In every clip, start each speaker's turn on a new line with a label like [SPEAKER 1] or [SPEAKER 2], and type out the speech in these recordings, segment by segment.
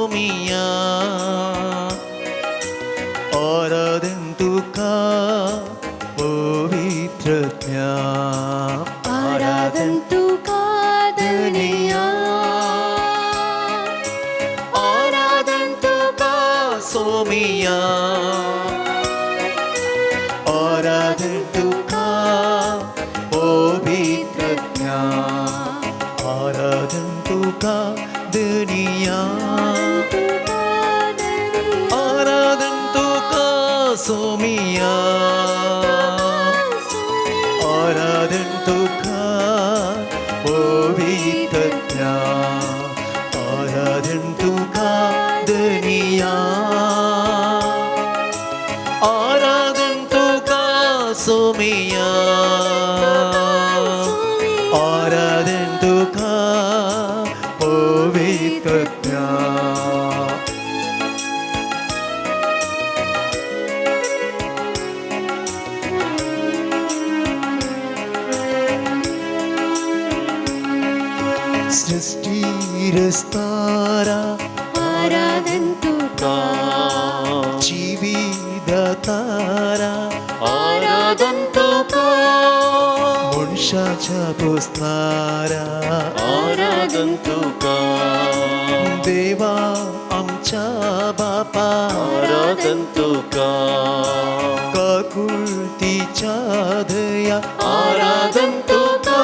[SPEAKER 1] सोमिया आराधन तुका पवित्र
[SPEAKER 2] आराधन तुका धनिया
[SPEAKER 1] आराधन तुका सोमिया आराधन तुका पवित्र आराधन तुका दुनिया आराधन तुका सोमिया आराधन तुका पवित्र आराधन तुका दुनिया आराधन तुका सोमिया आराधन तुका पवित्र. सृष्टी रस्तारा
[SPEAKER 2] आराधन तुका
[SPEAKER 1] जीविततारा
[SPEAKER 2] आराधन तुका
[SPEAKER 1] मनशाच्या पोसणारा
[SPEAKER 3] आराधन तुका
[SPEAKER 1] देवा आमच्या बापा
[SPEAKER 3] आराधन तुका
[SPEAKER 1] काकुळतीच्या दया
[SPEAKER 3] आराधन तुका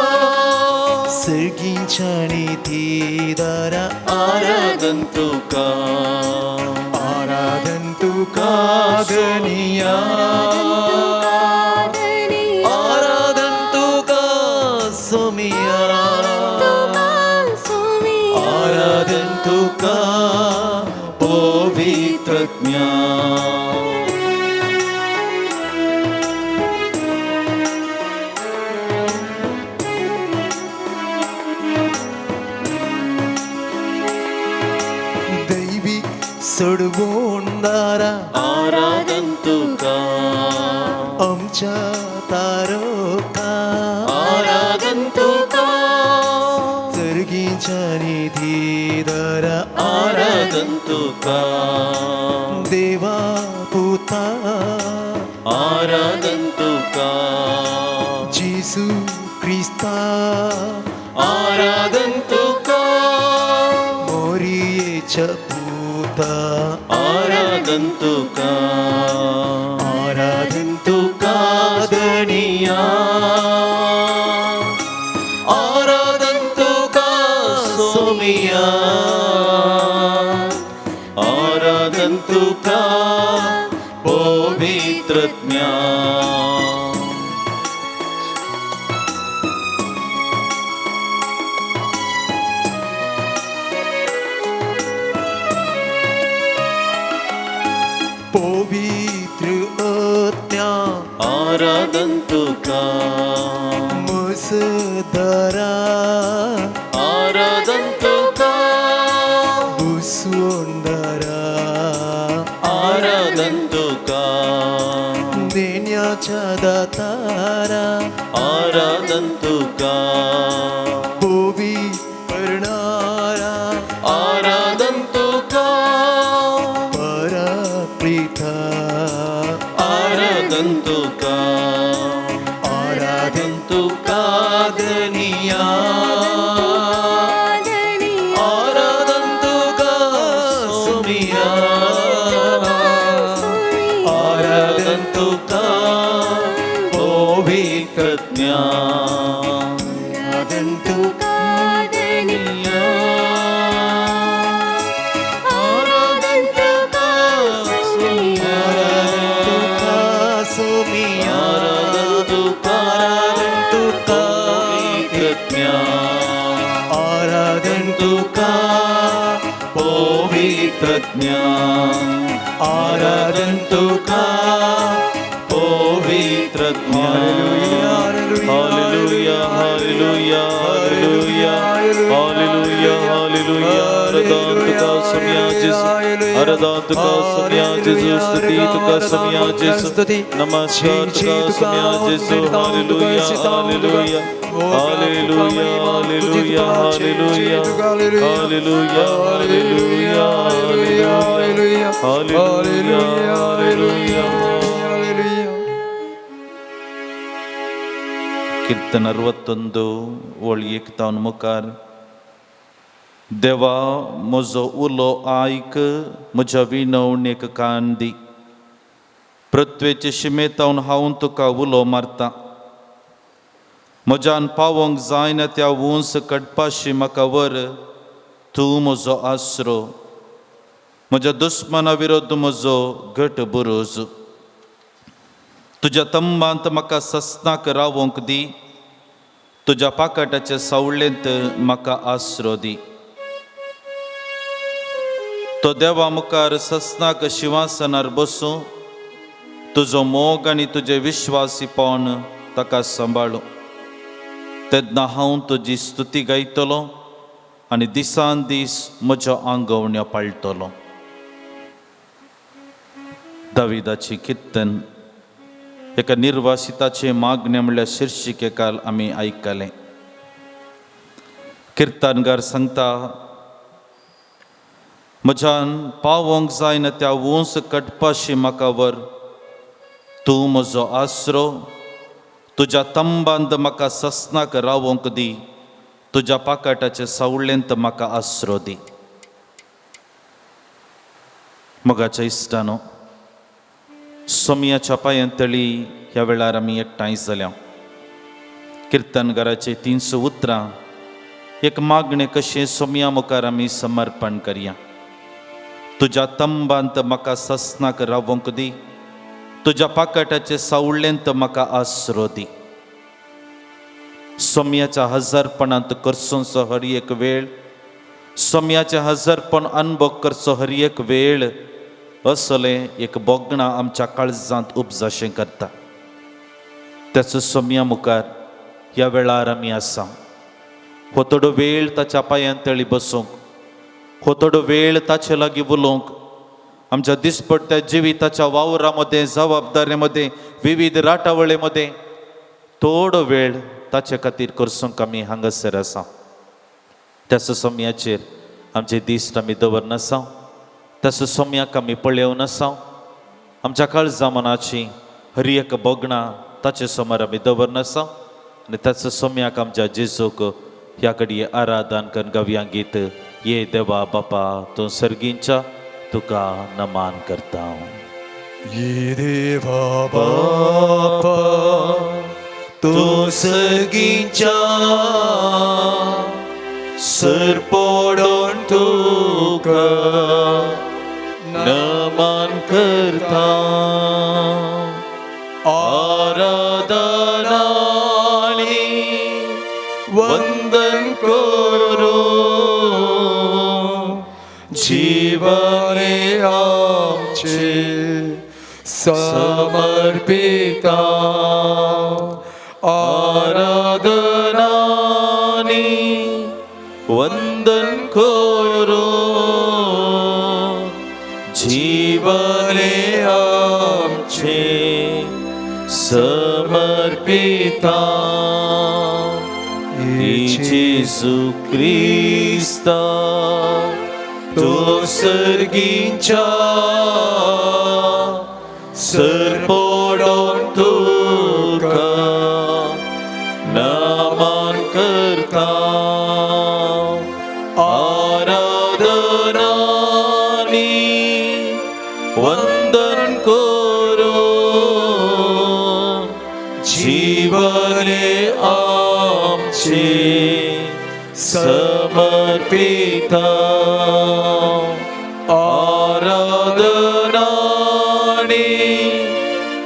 [SPEAKER 1] सर्गीच्या नितीदारा
[SPEAKER 3] आराधन तुका
[SPEAKER 1] आराधन तुका धनिया आराधन तुका सोमिया आराधन तुका
[SPEAKER 3] पवित्र ज्ञान.
[SPEAKER 1] दैवी सोडवणदारा
[SPEAKER 3] आराधन तुका
[SPEAKER 1] आमच्या तारका
[SPEAKER 3] आराधन तुका
[SPEAKER 1] सर्गीच्या निधीदारा
[SPEAKER 3] आराधन तुका
[SPEAKER 1] देवा पुता
[SPEAKER 3] आराधन तुका
[SPEAKER 1] जेसू क्रिस्ता
[SPEAKER 3] आराधन तुका
[SPEAKER 1] मोरियेच्या पुता
[SPEAKER 3] आराधन तुका
[SPEAKER 1] आराधन तुका धनिया आराधन तुका सोमिया
[SPEAKER 3] आराधन तुका पवित्र ज्ञान.
[SPEAKER 1] पवित्र आत्म्या
[SPEAKER 3] आराधन तुका
[SPEAKER 1] मसदारा
[SPEAKER 3] आराधन तुका
[SPEAKER 1] बुसवणदारा
[SPEAKER 3] आराधन तुका
[SPEAKER 1] देण्याच्या दातारा
[SPEAKER 3] आराधन तुका
[SPEAKER 1] बोबी करणारा
[SPEAKER 3] आराधन तुका
[SPEAKER 1] पराप्रिता
[SPEAKER 3] आराधन तुका
[SPEAKER 1] आराधन
[SPEAKER 3] तुका
[SPEAKER 1] धनिया आराधन तुका सोमिया आराधन तुका
[SPEAKER 3] पवित्र ज्ञान.
[SPEAKER 1] आराधन तुका
[SPEAKER 2] आराधन तुका
[SPEAKER 1] तुका सोमिया
[SPEAKER 3] आराधन तुका
[SPEAKER 1] आराधन तुका
[SPEAKER 3] पवित्र ज्ञान.
[SPEAKER 1] आराधन
[SPEAKER 3] तुका पवित्र ज्ञान.
[SPEAKER 1] आराधन तुका
[SPEAKER 3] पवित्र ज्ञान. Hallelujah, hallelujah, hallelujah, hallelujah, hallelujah. आराधन तुका सोमिया जेसू, आराधन तुका सोमिया जेसू, स्तुति तुका सोमिया जेसू, नमस्कार तुका सोमिया जेसू. Hallelujah, hallelujah, hallelujah, hallelujah, hallelujah, hallelujah, hallelujah, Hallelujah, hallelujah, hallelujah.
[SPEAKER 4] कीर्तन 61 वळ एक तावन मुखार देवा म्हजो उलो आयक, म्हज्या विनवणेक कान दी. पृथ्वेचे शिमेतावन हांव तुका उलो मारता. म्हज्यान पावोंक जायना त्या उंच कडपाशी म्हाका व्हर. तूं म्हजो आसरो, म्हज्या दुस्माना विरोध म्हजो घट बुरूज. तुज्या तंबांत म्हाका सस्नाक रावोंक दी, तुज्या पाकाटाचे सावळेंत म्हाका आसरो दी. तो देवा मुखार सस्नाक शिंवासनार बसूं, तुजो मोग आनी तुजें विश्वासीपण ताका सांबाळूं. तेन्ना हांव तुजी स्तुती गायतलो आनी दिसान दीस म्हज्यो आंगवण्यो पाळटलो. दाविदाची किर्तन एका निर्वासिताचें मागणें म्हणल्यार शिर्शिके काल आमी आयकलें. किर्तनगार सांगता, म्हज्यान पावोंक जायना त्या उंच कटपाशी म्हाका व्हर. तूं म्हजो आसरो, तुज्या तंबांत म्हाका सस्नाक रावोंक दी, तुज्या पाकाटाचे सावळेंत म्हाका आसरो दी. मोगाच्या इश्टानो, सोमयाच्या पांयां तळी ह्या वेळार आमी एकठांय जाल्या. किर्तनगाराचे 300 उतरां एक मागणें कशें सोमया मुखार आमी समर्पण करया. तुज्या तंबांत म्हाका सस्नाक रावोंक दी, तुज्या पाकाटाचे सावळेंत म्हाका आसरो दी. सोमयाच्या हजारपणांत करसोचो हर एक वेळ, सोमयाचें हजारपण अनुभव करचो हर एक वेळ, असलें एक बोगणां आमच्या काळजांत उपजाशें करता. त्याचो सोमया मुखार ह्या वेळार आमी आसा. हो थोडो वेळ ताच्या पांयां तळी बसूंक, हो थोडो वेळ ताचे लागीं उलोवंक, आमच्या दिसपट्ट्या जिविताच्या वावरा मदें, जबाबदारे मदें, विविध राटावळे मदें थोडो वेळ ताचे खातीर करसूंक आमी हांगासर आसा. त्याच सोमयाचेर आमचे दीस आमी दवरनासा, त्याच सोमयाक आमी पळयोवन आसा. आमच्या काळजा मनाची हर एक बोगणां ताचे समोर आमी दवरनासा आनी त्याच सोमयाक आमच्या जेजूक ह्या कडये आराधन करून गावया गीत ये देवा बापा तूं सर्गींच्या तुका नमान करता.
[SPEAKER 1] ये देवा बापा तूं सर्गींच्या सरपोडोन तुका
[SPEAKER 3] नमन करता. आराधनानी वंदन करो,
[SPEAKER 1] जीवने आमचे समर्पिता.
[SPEAKER 3] आराधनानी वंदन करो, जीवने आमचे समर्पिता. जेजू क्रिस्ता तो सर्गींच्या सरपोडोन तुका नमन करता. आराधनानी वंदन करो, जीवने आमचे समर्पिता. आराधनानी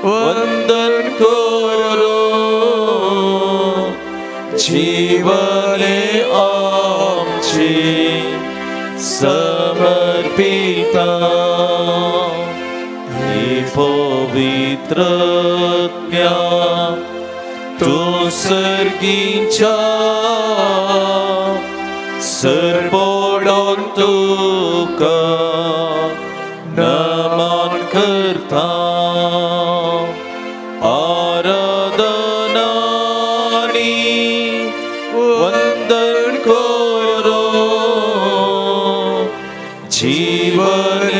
[SPEAKER 3] वंदन करो, जीवने आमचे समर्पिता. हे पवित्र तूं सर्गींच्या सरपोडोन तुका नमन करता. आराधनानी वंदन करो, जीवने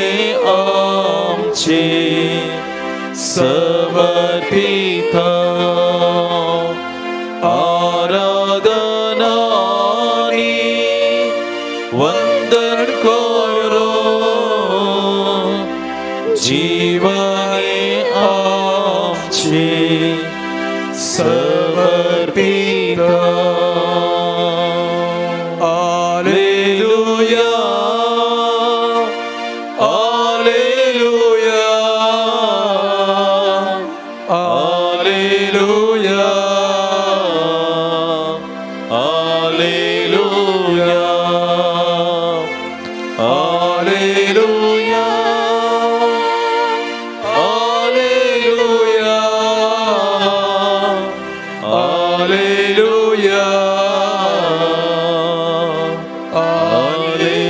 [SPEAKER 3] वंदन करो जीवने आमचे समर्पित. Alleluia, alleluia, alleluia, alleluia, alleluia, alleluia, alleluia, alleluia.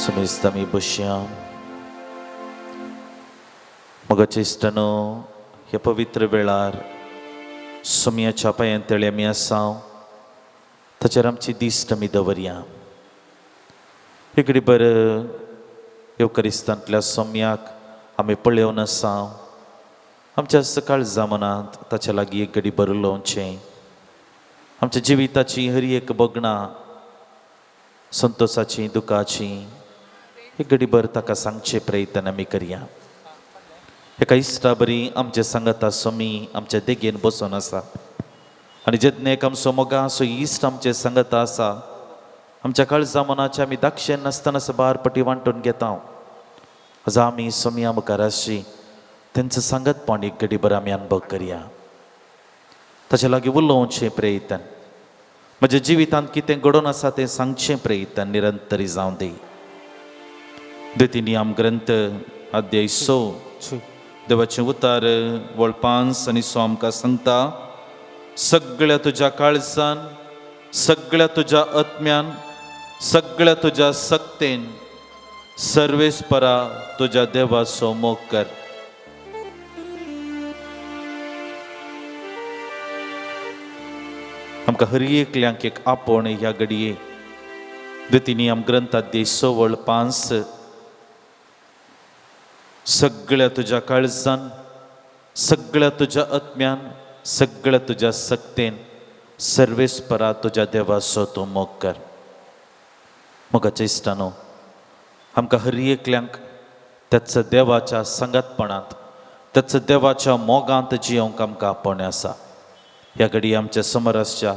[SPEAKER 4] समेस्त आमी बसया. मोगाचे इश्टांनो, ह्या पवित्र वेळार सोमयाच्या पांयां तळी आमी आसा, ताचेर आमची दिश्ट आमी दवरया. इकडे बरं येवकरिस्तांतल्या सोमयाक आमी पळोवन आसा. आमच्या सकाळ जमानांत ताच्या लागीं एक घडी बरं उलोवचें. आमच्या जिविताची हर एक बगणां, संतोसाची, दुखाची, एक घडी भर ताका सांगचें प्रयत्न आमी करया. एका इश्टा बरी आमचे सांगाता सोमी आमच्या देगेन बसून आसा आनी जेन्ना एक आमचो मोगा असो इश्ट आमचे सांगाता आसा, आमच्या काळजा मनाचे आमी दाक्षेन नासतना सबार पटी वांटून घेता. आज आमी सोमया मुखार आसची तेंचो सांगतपण एक घडी भर आमी अनुभव करया. ताच्या लागीं उलोवचें प्रयत्न, म्हज्या जिवितांत कितें घडोवन आसा तें सांगचें प्रयत्न निरंतरी जावं दी. द्वितीय नियम ग्रंथ अध्याय 6 देवाचें उतार वळ 5 आनी 6 आमकां सांगता, सगळ्या तुज्या काळजान, सगळ्या तुज्या आत्म्यान, सगळ्या तुज्या सक्तेन सर्वेस्परा तुज्या देवाचो मोग कर. आमकां हर एकल्यांक एक आपोवणें ह्या घडये. द्वितीय नियम ग्रंथ अध्याय 6 वळ 5, सगळ्या तुज्या काळजान, सगळ्या तुज्या आत्म्यान, सगळ्या तुज्या सक्तेन सर्वेस्परा तुज्या देवाचो तूं मोग कर. मोगाच्या इश्टांनो, आमकां हर एकल्यांक त्याच देवाच्या सांगातपणांत, त्याच देवाच्या मोगांत जियोंक आमकां आपोवणें आसा. ह्या घडी आमच्या समोर आसच्या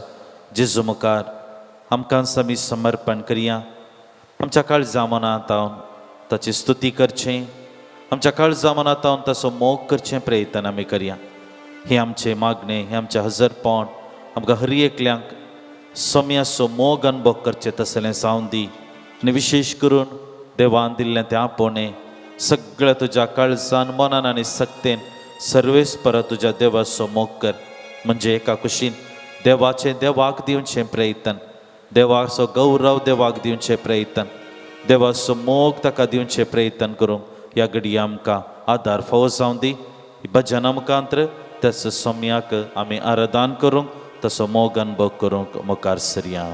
[SPEAKER 4] जेजू मुखार आमकां आमी समर्पण करया. आमच्या काळजा मनांत हांव ताची स्तुती करचें, आमच्या काळजा मनांत हांव ताचो मोग करचें प्रयत्न आमी करया. हें आमचें मागणें, हें आमचें हजरपण आमकां हर एकल्यांक सोम्याचो मोग अनुभव करचें तसलें जावन दी. आनी विशेश करून देवान दिल्लें तें आपोवणें सगळ्या तुज्या काळजान, मनान आनी सक्तेन सर्वेस्परा तुज्या देवाचो मोग कर. म्हणजे एका कुशीन देवाचें देवाक दिवचें प्रयत्न, देवाचो गौरव देवाक दिवचें प्रयत्न, देवाचो मोग ताका दिवचें प्रयत्न करूंक ह्या घडये आमकां आदार फावो जावं दी. भजना मुखांत्र त्याच सोम्याक आमी आराधन करूंक, तसो मोग अनुभव करूंक मुखार सरया.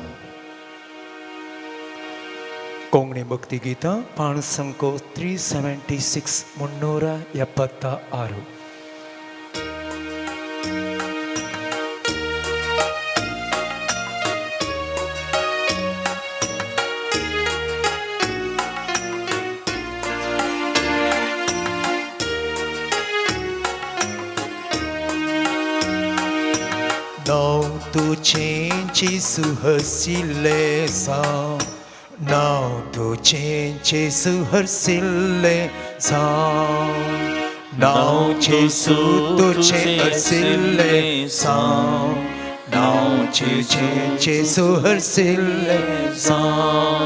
[SPEAKER 1] कोंकणी भक्ती गीता पाणसंको 376 376. नांव तुजें जेजू हरशिल्लें साव, नांव तुजें जेजू हरशिल्लें साव, नांव जेजू तुजें हरशिल्लें साव, नांव तुजें जेजू हरशिल्लें साव,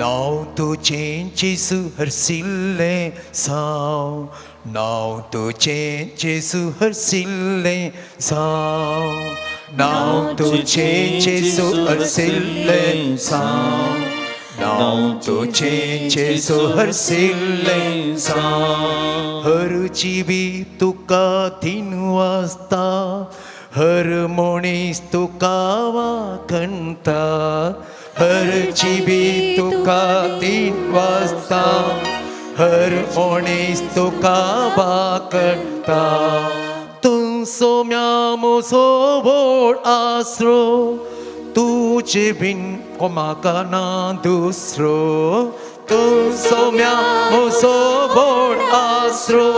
[SPEAKER 1] नांव तुजें जेजू हरशिल्लें साव, नांव तुजें जेजू हरशिल्लें साव, नांव तुजें जेजू हरशिल्लें साव, नांव तुजें जेजू हरशिल्लें साव. हर जिवी तुका दिन वाजता, हर मनीस तुका वाखणता, हर जिवी तुका दिन वाजता, हर मनीस तुका वाखणता. तूं तूं सोम्या म्हजो व्हड आसरो तुजे बीन कोमाका ना दुसरो तूं सोम्या म्हजो व्हड आसरो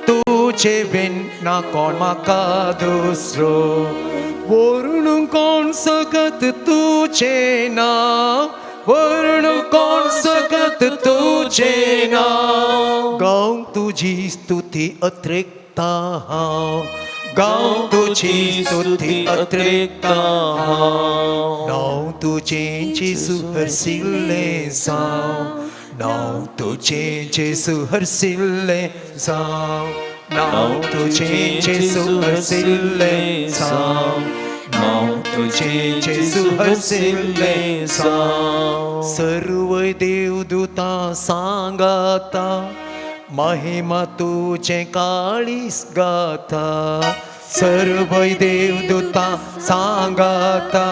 [SPEAKER 1] तुजे बीन ना कोण म्हाका दुसरो वर्ण कोण सकत तुजें नांव वर्ण कोण सकत तुजें नांव गावंक तुजी स्तुती अत्रेकता हांव गावंक तुजी स्तुती अत्रेकता हांव नांव तुजें जेजू हरसिल्लें जावं नांव तुजें जेजू हरसिल्लें जावं नांव तुजें जेजू हरसिल्लें जावं नांव तुजें जेजू हरसिल्लें जावं सर्व देवदूतां सांगाता महिमा तुजें काळीस गाता सर्व देवदूतां सांगाता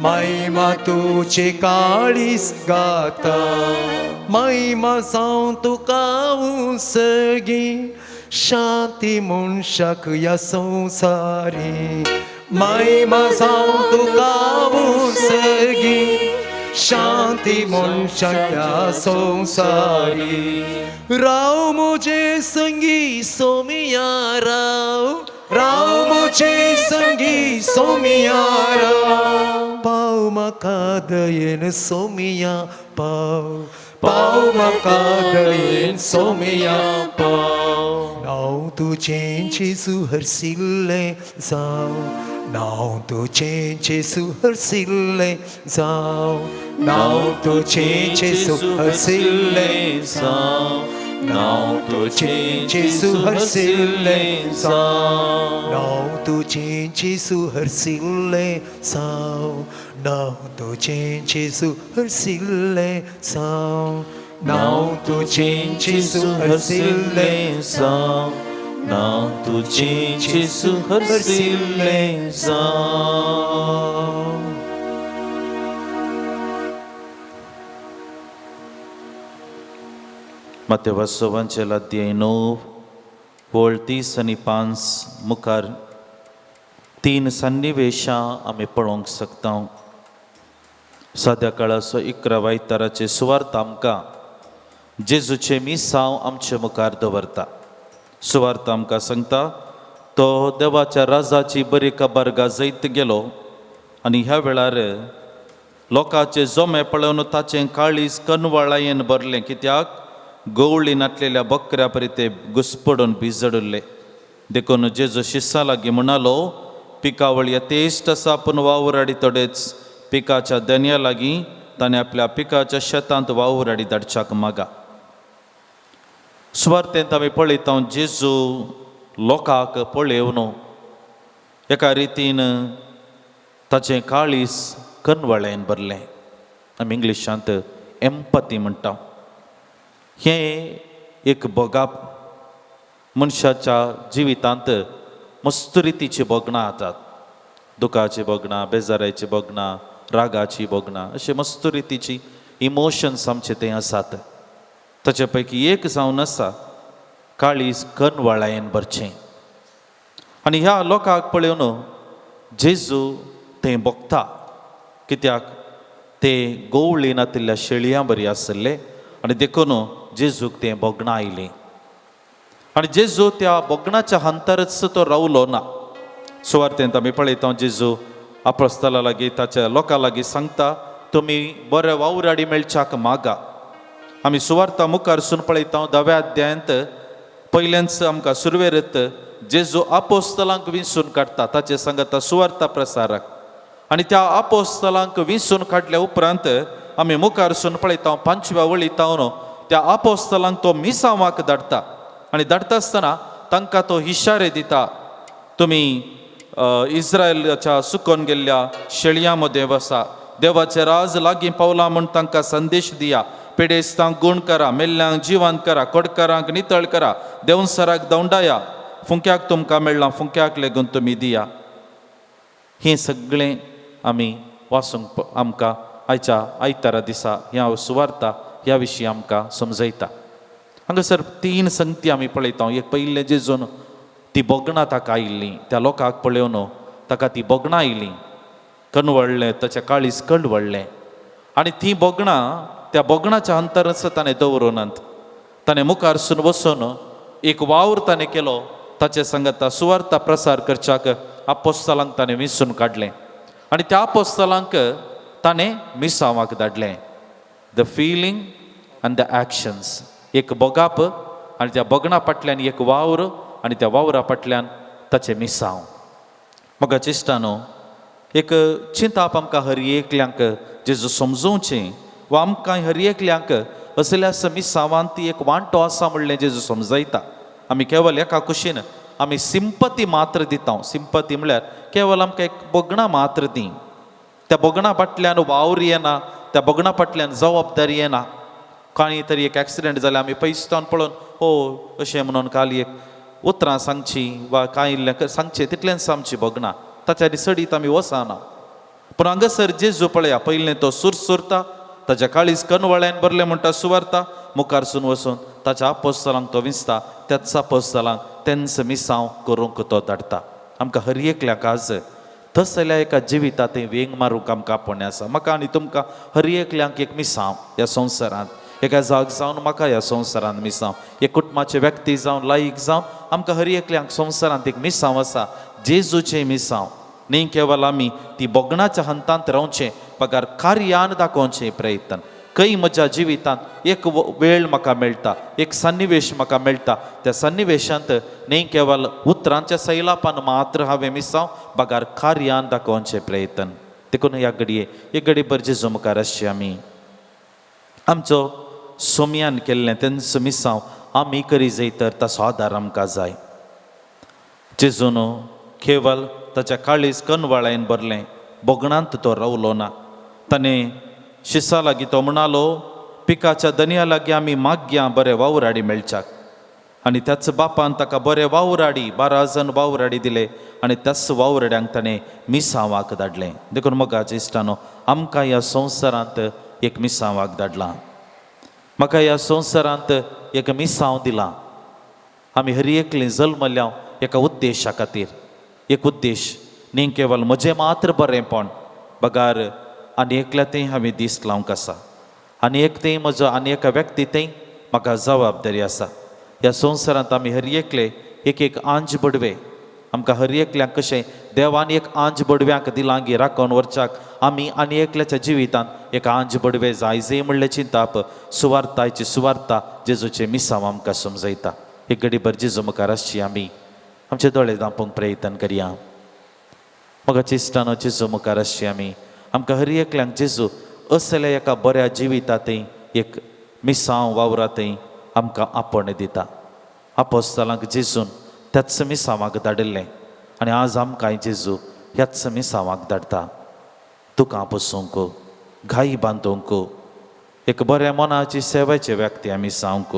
[SPEAKER 1] महिमा तुजे काळीस गाता महिमा जावं तुका उसगी शांती मनशाक ह्या संवसारी महिमा जावं तुका उसगी शांती मनशाक ह्या संवसारी राव म्हजे संगी सोमिया राव राव म्हजे संगी सोमिया राव पाव म्हाका दयेन सोमिया पाव पाव म्हाका दयेन सोमिया पाव नांव तुजें जेजू हरसिल्लें जावं नांव तुजें जेजू हरसिल्लें जावं नांव तुजें जेजू हरसिल्लें जावं नांव तुजें जेजू हरसिल्लें जावं नांव तुजें जेजू हरसिल्लें जावं नांव तुजें जेजू हरसिल्लें जावं नांव तुजें जेजू हरसिल्लें
[SPEAKER 4] जावं नांव तुजें जेजू हरसिल्लें जावं. मातेव अध्याय 9 वळ 30 आनी 5 मुखार तीन सन्निवेशां आमी पळोवंक शकता. साद्या काळाचो 11 आयताराचे सुवार्थ आमकां जेजूचें मिसांव आमचे मुखार दवरता. सुवार्थ आमकां सांगता तो देवाच्या राजाची बरी खबर गाजयत गेलो आनी ह्या वेळार लोकांचे जोमे पळोवन ताचें काळीज कनवाळायेन भरलें, कित्याक गवळी नाटलेल्या बकऱ्या परी ते घुसपडून भिजडुल्ले. देखून जेजू शिसां लागीं म्हणालो, पिकावळ यथेश्ट आसा पूण वावराडी थोडेच. पिकाच्या दन्या लागीं ताणें आपल्या पिकाच्या शेतांत वावराडी धाडच्याक मागा. सुवार्थेंत आमी पळयता जेजू लोकांक पळयोवन एका रितीन ताचें काळीज कनवळ्यान भरलें. आमी इंग्लिशांत एम्पती म्हणटा. हें एक भोगाप मनशाच्या जिवितांत मस्त रितीची भोगणां येतात. दुखाची भोगणां, बेजाराची भोगणां, रागाची भोगणां, अशे मस्त रितीची इमोशन्स आमचे थंय आसात. ताचे पैकी एक जावन आसा काळीज कनवळायेन भरचें. आनी ह्या लोकांक पळोवन जेजू थंय भोगता, कित्याक ते गोवळी नातिल्ल्या शेळयां बरी आसले आनी देखून जेजूक तें भोगणां आयलीं. आनी जेजू त्या भोगणाच्या हंतरच तो रावलो ना. सुवार्थेंत आमी पळयता जेजू आपस्थला लागीं ताच्या लोकां लागीं सांगता, तुमी बरे वावराडी मेळच्याक मागा. आमी सुवार्ता मुखार सून पळयता 10व्या अध्यायांत पयल्याच आमकां सुरवेरत जेजू आपोस्तलांक विंचून काडटा. ताचे सांगता सुवार्ता प्रसारक. आनी त्या आपोस्तलांक विंचून काडल्या उपरांत आमी मुखार सून पळयता 5व्या वळीतावन त्या आपोस्तलांक तो मिसांवाक धाडटा. आनी धाडटा आसतना तांकां तो इशारे दिता, तुमी इस्रायलाच्या सुकोन गेल्ल्या शेळयां मदें वसा, देवाचें राज लागीं पावलां म्हूण तांकां संदेश दिया, पिडेस्तांक गूण करा, मेल्ल्यांक जिवंत करा, कोडकारांक नितळ करा, देवसराक दवंडाया, फुंक्याक तुमकां मेळ्ळां फुंक्याक लेगून तुमी दिया. हें सगळें आमी वाचूंक आमकां आयच्या आयतारा दिसा ह्या सुवार्ता ह्या विशीं आमकां समजयता. हांगासर 3 संगती आमी पळयता. एक पयलें जेजून ती भोगणां ताका आयिल्लीं. त्या लोकांक पळोवन ताका ती भोगणां आयलीं, कणवळ्ळें, ताच्या काळीज कळवळ्ळें. आनी ती भोगणां त्या भोगणाच्या अंतरच ताणें दवरुनात, ताणें मुखारसून वचून एक वावर ताणें केलो. ताचे सांगाता सुवार्ता प्रसार करच्याक आपोस्तलांक ताणें विंचून काडलें आनी त्या आपोस्तलांक ताणें मिसांवाक धाडलें. The feeling and the actions, एक भोगाप आनी त्या भोगणा फाटल्यान एक वावर आनी त्या वावरा फाटल्यान ताचें मिसांव. म्हाका इश्टानो, एक चिंताप आमकां हर एकल्यांक जेजू समजोवचें वा आमकां हर एकल्यांक असल्या मिसांवांत ती एक वांटो आसा म्हणलें जेजू समजयता. आमी केवल एका कुशीन आमी सिंपती मात्र दिता. सिंपती म्हणल्यार केवल आमकां एक भोगणां मात्र दी, त्या भोगणा फाटल्यान वावर येना, त्या भोगणा फाटल्यान जबाबदारी येना. कांय तरी एक एक्सिडंट जाल्यार आमी पयसतान पळोवन हो अशें म्हणून काल एक उतरां सांगची वा कांय इल्लें सांगचें, तितलेंच आमची भोगणां, ताच्या आनी सडीत आमी वचना. पूण हांगासर जेजू पळया, पयलें तो सुरसुरता, ताच्या काळीज कनवळ्यान भरलें म्हणटा सुवार्ता, मुखारसून वचून ताच्या आपोस्तलांक तो विंचता, त्याच आपोस्तलांक तेंच मिसांव करूंक तो धाडटा. आमकां हर एकल्याक आज तसल्या एका जिविता तें वेंग मारूंक आमकां आपोवणें आसा. म्हाका आनी तुमकां हर एकल्यांक एक मिसांव ह्या संवसारांत, एका जाग जावन म्हाका ह्या संवसारांत मिसांव, एक कुटुंबाचे व्यक्ती जावन लायक जावन आमकां हर एकल्यांक संवसारांत एक मिसांव आसा, जेजूचें मिसांव. न्ही केवल आमी ती भोगणाच्या हंतांत रावचें बगर कार्यान दाखोवचें प्रयत्न. खंय म्हज्या जिवितांत एक वेळ म्हाका मेळटा, एक सन्निवेश म्हाका मेळटा, त्या सन्निवेशांत न्ही केवल उतरांच्या सैलापान मात्र हांवें मिसांव बगर कार्यान दाखोवचें प्रयत्न. देखून ह्या घडये एक घडी भर जेजू मुखार आसची आमी आमचो सोमयान केल्लें तेंच मिसांव आमी करी जाय तर ताचो आदार आमकां जाय. जेजून केवल ताच्या काळीज कनवाळायन भरलें, भोगणांत तो रावलो ना. ताणें शिसा लागीं तो म्हणालो, पिकाच्या दनया लागीं आमी मागया बरे वावराडी मेळच्याक. आनी त्याच बापान ताका बरे वावराडी 12 जण वावराडी दिले आनी त्याच वावराड्यांक ताणें मिसांवाक धाडलें. देखून मोगाच्या इश्टानो, आमकां ह्या संवसारांत एक मिसांवाक धाडलां, म्हाका ह्या संवसारांत एक मिसांव दिलां. आमी हर एकलीं जल्मल्या एका उद्देशा खातीर, एक उद्देश न्ही केवल म्हजें मात्र बरेंपण बगार आनी एकल्या थंय हांवें दीस लावंक आसा, आनी एक थंय म्हजो आनी एका व्यक्ती थंय म्हाका जबाबदारी आसा. ह्या संवसारांत आमी हर एकले एक एक आंज बडवे, आमकां हर एकल्यांक कशें देवान एक आंज बडव्यांक दिलां गी राखोवन व्हरच्याक आमी आनी एकल्याच्या जिवितांत एक आंज बडवे जाय जे म्हणलें चिंताप सुवार्थायची सुवार्ता जेजूचें मिसांव आमकां समजयता. एक घडीभर जेजू मुखार आसची आमी आमचे दोळे धांपूंक प्रयत्न करया. मोगाच्या इश्टानो, जेजू मुखार आसची आमी आमकां हर एकल्यांक जेजू असल्या एका बऱ्या जिवितांत एक मिसांव वावरांत आमकां आपोवणें दिता. आपोस्तलांक जेजून त्याच मिसांवाक धाडिल्लें आनी आज आमकांय जेजू ह्याच मिसांवाक धाडटा. तुका पोसूंक, घाई बांदूंक, एक बऱ्या मनाची सेवेचे व्यक्ती आमी जावंक.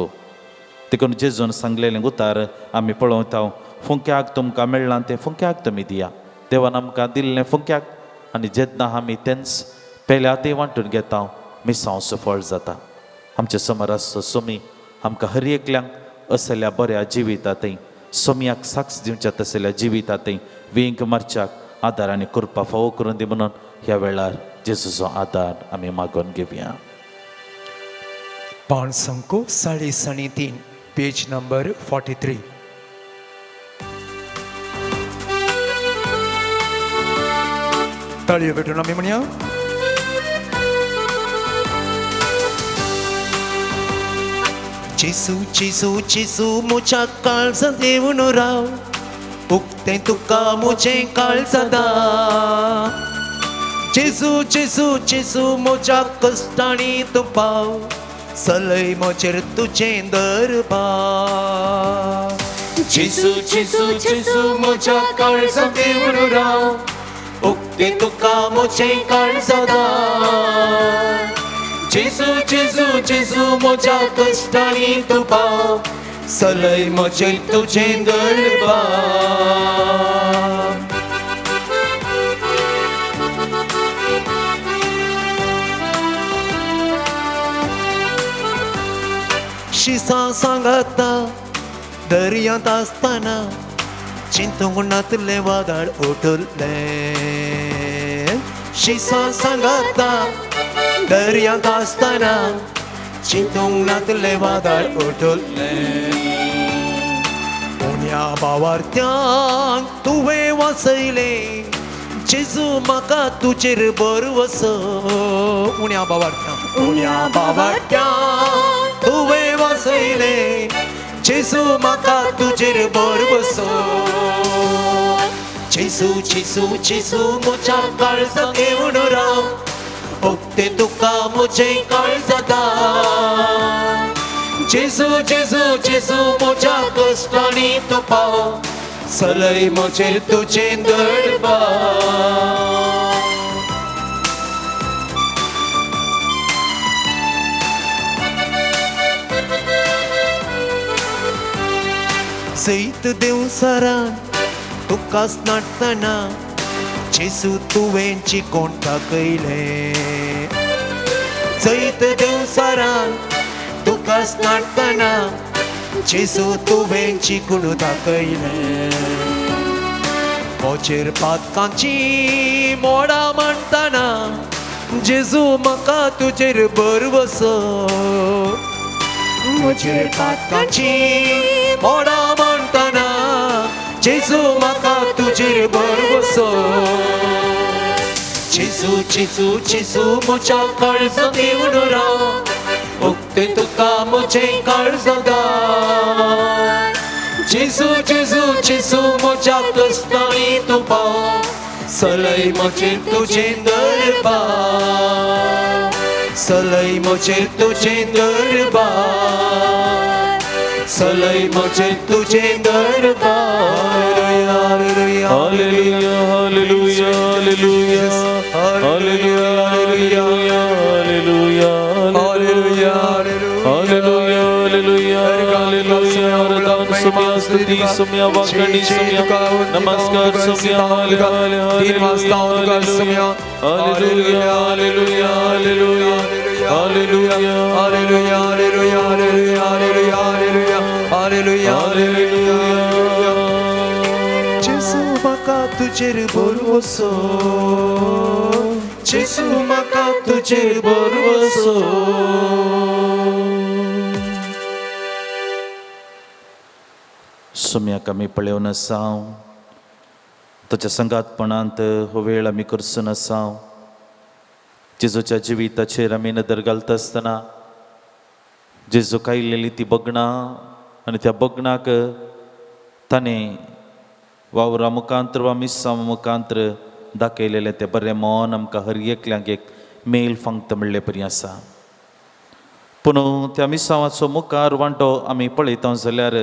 [SPEAKER 4] देखून जेजून सांगलेलें उतार आमी पळोवता, फुंक्याक तुमकां मेळ्ळां तें फुंक्याक तुमी दिया. देवान आमकां दिल्लें फुंक्याक आनी जेन्ना आमी तेंच पेल्या तें वांटून घेता मिसांव सफळ जाता. आमचे समोर आसचो सोमी आमकां हर एकल्यांक असल्या बऱ्या जिवितांत सोमयाक साक्ष दिवच्या तसल्या जिवितांत वेंग मारच्याक आदार आनी कृपा फावो करून दी म्हणून ह्या वेळार जेजूचो आदार आमी मागून घेवया.
[SPEAKER 1] पांच 3.5, पेज नंबर 43. ताळयो भेटून आमी म्हणया. जेजू जेजू जेजू म्हज्या काळजांत येवन राव, उक्तें तुका म्हजें काळजां. जेजू जेजू जेजू म्हज्या कश्टांनी तूं पाव, सलय म्हजेर तुजें दरबार. जेजू जेजू जेजू म्हज्या काळजांत येवन राव, उक्तें तुका म्हजें काळजां. जेजू जेजू जेजू म्हज्या कश्टांनी तूं पाव, सलय म्हजेर तुजें दरबार. शिसां सांगाता दर्यांत आसतना चिंतूंक नातलें वादळ उठुल्लें शिसा सांगाता दर्यांत आसतना चिंतूंक नातलें वादळ उठुल्लें उण्या भावार्थ्यांक तुवें वाचयलें जेजू म्हाका तुजेर भरवसो उण्या भावार्थ्यांक उण्या भावार्थ्यांक तुवें वाचयलें जेजू म्हाका तुजेर भरवसो जेजू जेजू जेजू म्हज्या काळजाक येवन राव उक्तें तुका म्हजें काळजांत जेजू जेजू जेजू म्हज्या कश्टांनी तूं पाव सलय म्हजेर तुजें दरबार. जैत देवसारान तुकाच नाडटना जेजू तुवें चिकोण दाखयलें जैत देवसारान तुकाच नाडटना जेजू तुवें चिकूण दाखयलें म्हजेर पातकांची मोडां मांडटना जेजू म्हाका तुजेर भरवसो म्हजेर पातकांची मोडां मांडटना जेजू म्हाका तुजेर भरवसो जेजू जेजू जेजू म्हज्या काळजांत येवन राव उक्तें तुका म्हजें काळजांत जेजू जेजू जेजू म्हज्या कश्टांनी तूं पाव सलय म्हजेर तुजें दरबार सलय म्हजेर तुजें दरबार सलय म्हजेर तुजें दरबार.
[SPEAKER 3] Hallelujah, hallelujah, hallelujah, hallelujah, hallelujah, hallelujah, hallelujah, hallelujah, hallelujah, hallelujah. आराधन सुम्या, स्तुति सुम्या, वाकणी सुम्या, नमस्कार सुम्या, hallelujah, hallelujah, hallelujah, hallelujah, hallelujah, hallelujah,
[SPEAKER 1] hallelujah, hallelujah, hallelujah, hallelujah, hallelujah,
[SPEAKER 3] hallelujah.
[SPEAKER 1] जेजू म्हाका तुजेर भरवसो जेजू म्हाका तुजेर भरवसो.
[SPEAKER 4] सोम्याक आमी पळोवन आसाव ताच्या संगातपणांत हो वेळ आमी करसून आसाव. जेजूच्या जिविताचेर आमी नदर घालता आसतना जेजू कायलेली ती बगणां आनी त्या बगणाक ताणें वावरा मुखांत्र वा मिसांव मुखांत्र दाखयलेलें तें बरें मन आमकां हर एकल्यांक एक मेल फांगता म्हणले परी आसा. पूण त्या मिसांवाचो मुखार वांटो आमी पळयता जाल्यार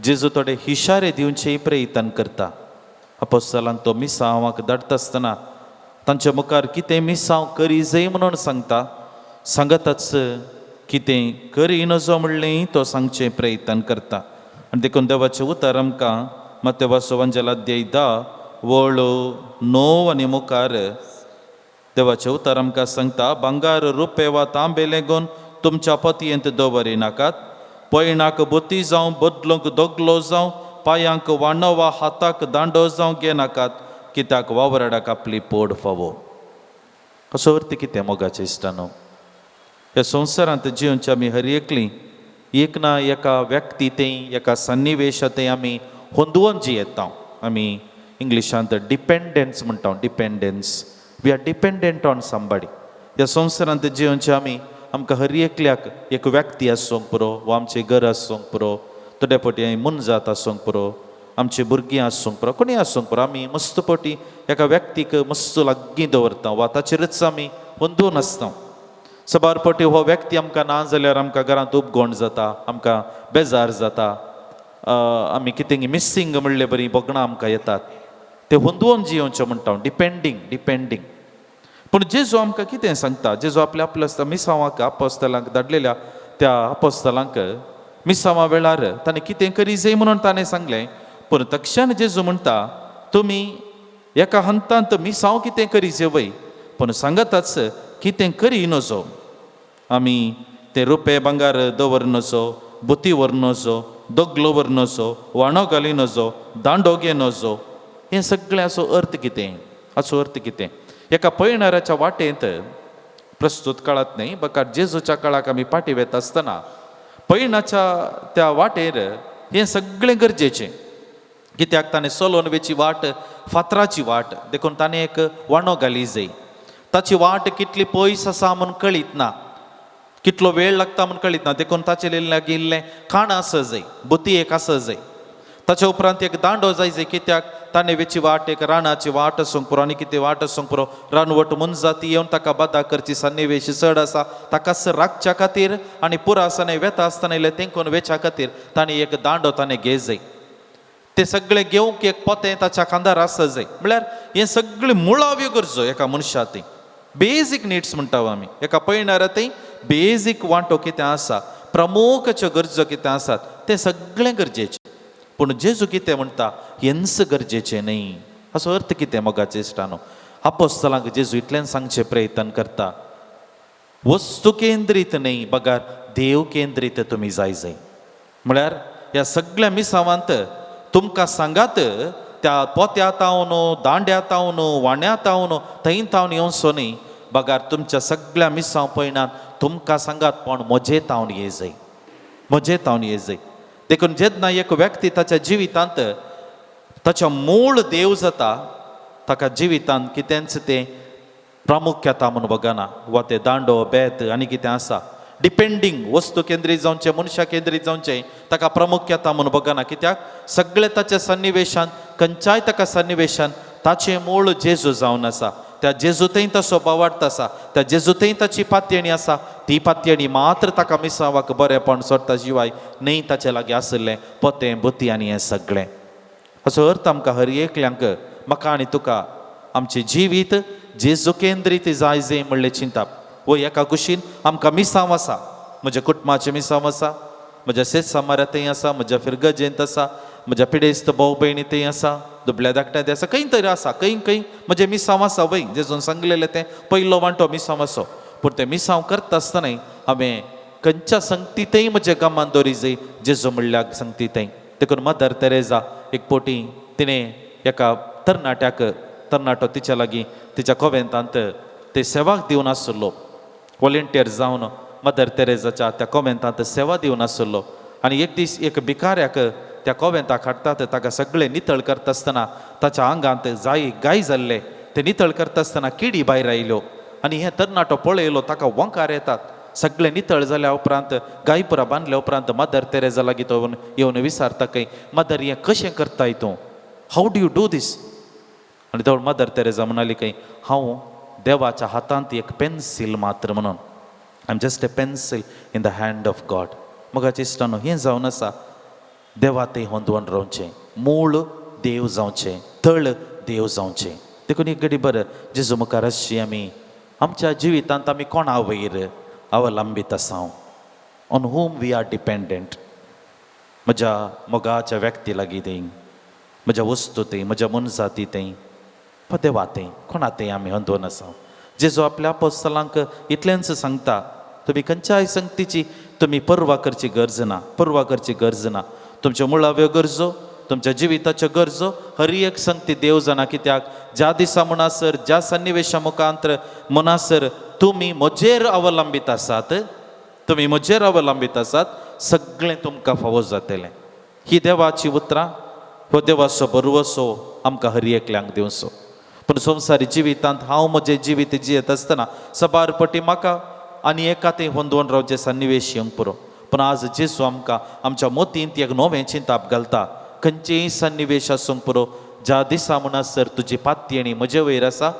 [SPEAKER 4] जेजू थोडे हिशारे दिवचे प्रयत्न करता. अपोस्तलांक तो मिसांवाक धाडटा आसतना तांच्या मुखार कितें मिसांव करी जाय म्हणून सांगता, सांगताच कितें करी नजो म्हणलें तो सांगचें प्रयत्न करता. आनी देखून देवाचें उतर आमकां मातेवाचो वंजेल अध्याय 10 वळ 9 आनी मुखार देवाचें उतर आमकां सांगता, भांगार रुपें वा तांबे लेगून तुमच्या पतयेंत दवरी नाकात, पयणाक बोती जावं बदलूंक दोगलो जावं पांयांक वाणो वा हाताक दांडो जावं घेनाकात, कित्याक वावराडाक आपली पोड फावो. असो अर्थ कितें मोगाचें इश्टानो, ह्या संवसारांत जिवनचे आमी हर एकली एक ना एका व्यक्ती तें एका सन्निवेशा तें आमी होंदवोन जियेता. आमी इंग्लिशांत डिपेंडन्स म्हणटा, dependence, we are dependent on somebody. ह्या संवसारांत जिवनचे आमी आमकां हर एकल्याक एक व्यक्ती आसूंक पुरो वा आमचें घर आसूंक पुरो, थोडे फावटी मनजात आसूंक पुरो, आमची भुरगीं आसूंक पुरो, कोणीय आसूंक पुरो, आमी मस्त फावटी एका व्यक्तीक मस्त लागीं दवरता वा ताचेरच आमी होंदून आसता. सबार फावटी हो व्यक्ती आमकां ना जाल्यार आमकां घरांत उपगोण जाता, आमकां बेजार जाता, आमी कितें मिसींग म्हणले बरी भोगणां आमकां येतात. ते होंदवोन जियोवचें म्हणटा, डिपेंडींग डिपेंडींग. पूण जेजू आमकां कितें सांगता, जेजू आपल्या आपल्या मिसांवाक अपोस्तलांक धाडलेल्या त्या अपोस्तलांक मिसांवा वेळार ताणें कितें करी जाय म्हणून ताणें सांगलें. पूण तक्षण जेजू म्हणटा तुमी एका हंतांत मिसांव कितें करी जाय वय, पूण सांगताच कितें करी नजो. आमी तें रुपें भांगार दवर नजो, बोती व्हर नजो, दगलो व्हर नजो, वाणो घाली नजो, दांडो घे नजो. हें सगळें हाचो अर्थ कितें? हाचो अर्थ कितें? एका पयणाऱ्याच्या वाटेंत, प्रस्तूत काळांत न्हय बकार जेजूच्या काळाक आमी फाटीं वेता आसतना, पयणाच्या त्या वाटेर हें सगळें गरजेचें. कित्याक ताणें चलोवन वेची वाट फातराची वाट, देखून ताणें एक वाणो घाली जाय. ताची वाट कितली पयस आसा म्हूण कळीत ना, कितलो वेळ लागता म्हूण कळीत ना, देखून ताचे लागीं इल्लें खाण आसा जाय, बुती एक आसा जाय. ताच्या उपरांत एक दांडो जाय जाय, कित्याक ताणें वेची वाट एक रानाची वाट आसूंक पुरो आनी कितें वाट आसूंक पुरो, रानवट मनजाती येवन ताका बादा करची सन्निवेश चड आसा. ताका राखच्या खातीर आनी पुरा आसतना वेता आसतना इल्लें तेंकून वेच्या खातीर ताणें एक दांडो ताणें घे जाय. ते सगळें घेवंक एक पोतें ताच्या खांदार आसा जाय. म्हळ्यार हें सगळें मुळाव्यो गरजो एका मनशा ती बेजीक निड्स म्हणटा आमी. एका पयणारा थंय बेजीक वांटो कितें आसा, प्रमुखाच्यो गरजो कितें आसात, तें सगळें गरजेचें. पूण जेजू कितें म्हणटा? हेंच गरजेचें न्हय. हाचो अर्थ कितें मोगाचे इश्टानो? आपोस्तलांक जेजू इतल्यान सांगचें प्रयत्न करता, वस्तू केंद्रीत न्हय बगार देव केंद्रीत तुमी जाय जाय. म्हळ्यार ह्या सगळ्या मिसावांत तुमकां सांगात त्या पोत्या तावन, दांड्या तावन, वाण्या तावन, थंय तावन येवचो न्हय, बगार तुमच्या सगळ्या मिसांव पयणात तुमकां सांगात पण म्हजे तावन ये जाय, म्हजे तावन ये जाय. देखून जेन्ना एक व्यक्ती ताच्या जिवितांत ताच्या मूळ देव जाता, ताका जिवितांत कितेंच तें प्रामुख्यता म्हूण बगना, वा ते दांडो बेत आनी कितें आसा डिपेंडींग वस्तू केंद्रीत जावचें, मनशां केंद्रीत जावचें, ताका प्रामुख्यता म्हूण बगना. कित्याक सगळे ताच्या सन्निवेशान, खंयच्याय ताका सन्निवेशान ताचें मूळ जेजू जावन आसा. त्या जेजूतय तसो भावार्थ आसा, त्या जेजूतय ताची पातयणी आसा. ती पातयणी मात्र ताका मिसावाक बरेंपण सोडटा शिवाय न्हय ताचे लागीं आशिल्लें पोतें बुती आनी हें सगळें. असो अर्थ आमकां हर एकल्यांक, म्हाका आनी तुका, आमचें जिवीत जेजू केंद्रीत जाय जाय म्हणलें चिंताप. वो एका कुशीन आमकां मिसांव आसा, म्हज्या कुटुंबाचें मिसांव आसा, म्हज्या शेत समारांतय आसा, म्हज्या फिरगजेंत आसा, म्हज्या पिडेस्त भाव भयणी थंय आसा, दुबल्या धाकट्या आसा, खंय तरी आसा, खंय खंय म्हजें मिसांव आसा. वय जेजून सांगलेलें तें पयलो वांटो मिसांव आसो. पूण तें मिसांव करता आसतनाय हांवें खंयच्या संगतीतय म्हज्या गामान दवरी जाय, जेजू म्हणल्यार संगतीतय. देखून मदर तेरेजा एक पोटी तिणें एका तरणाट्याक, तरणाटो तिच्या लागीं तिच्या कोवेंतांत ते सेवाक दिवन आसलो, वॉलेंटियर जावन मदर तेरेजाच्या त्या कोवेंतांत सेवा दिवन आसलो. आनी एक दीस एक भिकाऱ्याक त्या कोवेंताक हाडटात. ताका सगळें नितळ करता आसतना ताच्या आंगांत जाय गाय जाल्ले, ते नितळ करता आसतना किडी भायर आयल्यो आनी हे तरणाटो पळयलो, ताका वंकार येतात. सगळें नितळ जाल्या उपरांत, गायपुरा बांदल्या उपरांत मदर तेरेजा लागीं तो येवन विचारता खंय, मदर हें कशें करताय तूं? How do you do this? आनी तो मदर तेरेजा म्हणाली खंय, हांव देवाच्या हातांत एक पेन्सील मात्र म्हणून. I am just a pencil in the hand of God. मोगाचे इश्टानो, हें जावन आसा देवा थंय होंदवण रावचें, मूळ देव जावचें, तळ देव जावचें. देखून एक घडी बरें जेजू मुखार आसची आमी, आमच्या जिवितांत आमी कोणा वयर अवलंबीत आसा? On whom we are dependent? म्हज्या मोगाच्या व्यक्ती लागीं थंय, म्हज्या वस्तू थंय, म्हज्या मनजाती थंय, वा देवा थंय, कोणा थंय आमी अंदोन आसा? जेजू आपल्या आपोस्तलांक इतलेंच सांगता, तुमी खंयच्याय संगतीची तुमी पर्वा करची गरज ना, पर्वा करची गरज ना. तुमच्यो मुळाव्यो गरजो, तुमच्या जिविताच्यो गरजो हर एक संगती देव जाणा. कित्याक ज्या दिसा म्हणसर, ज्या सन्निवेशा मुखांतर म्हणसर तुमी म्हजेर अवलंबीत आसात, तुमी म्हजेर अवलंबीत आसात, सगळें तुमकां फावो जातलें. ही देवाची उतरां, हो देवाचो भरवसो आमकां हर एकल्यांक दिवचो. पूण संवसारी जिवितांत हांव म्हजें जिवीत जियेत आसतना सबार पटी म्हाका आनी एका थंय होंदोवन रावचें सन्निवेश येवंक पुरो. पूण आज जेजू आमकां आमच्या मोतींत एक नवें चिंताप घालता, खंयचेय सन्निवेश आसूंक पुरो, ज्या दिसा म्हणसर तुजी पातयेणी म्हजे वयर आसा,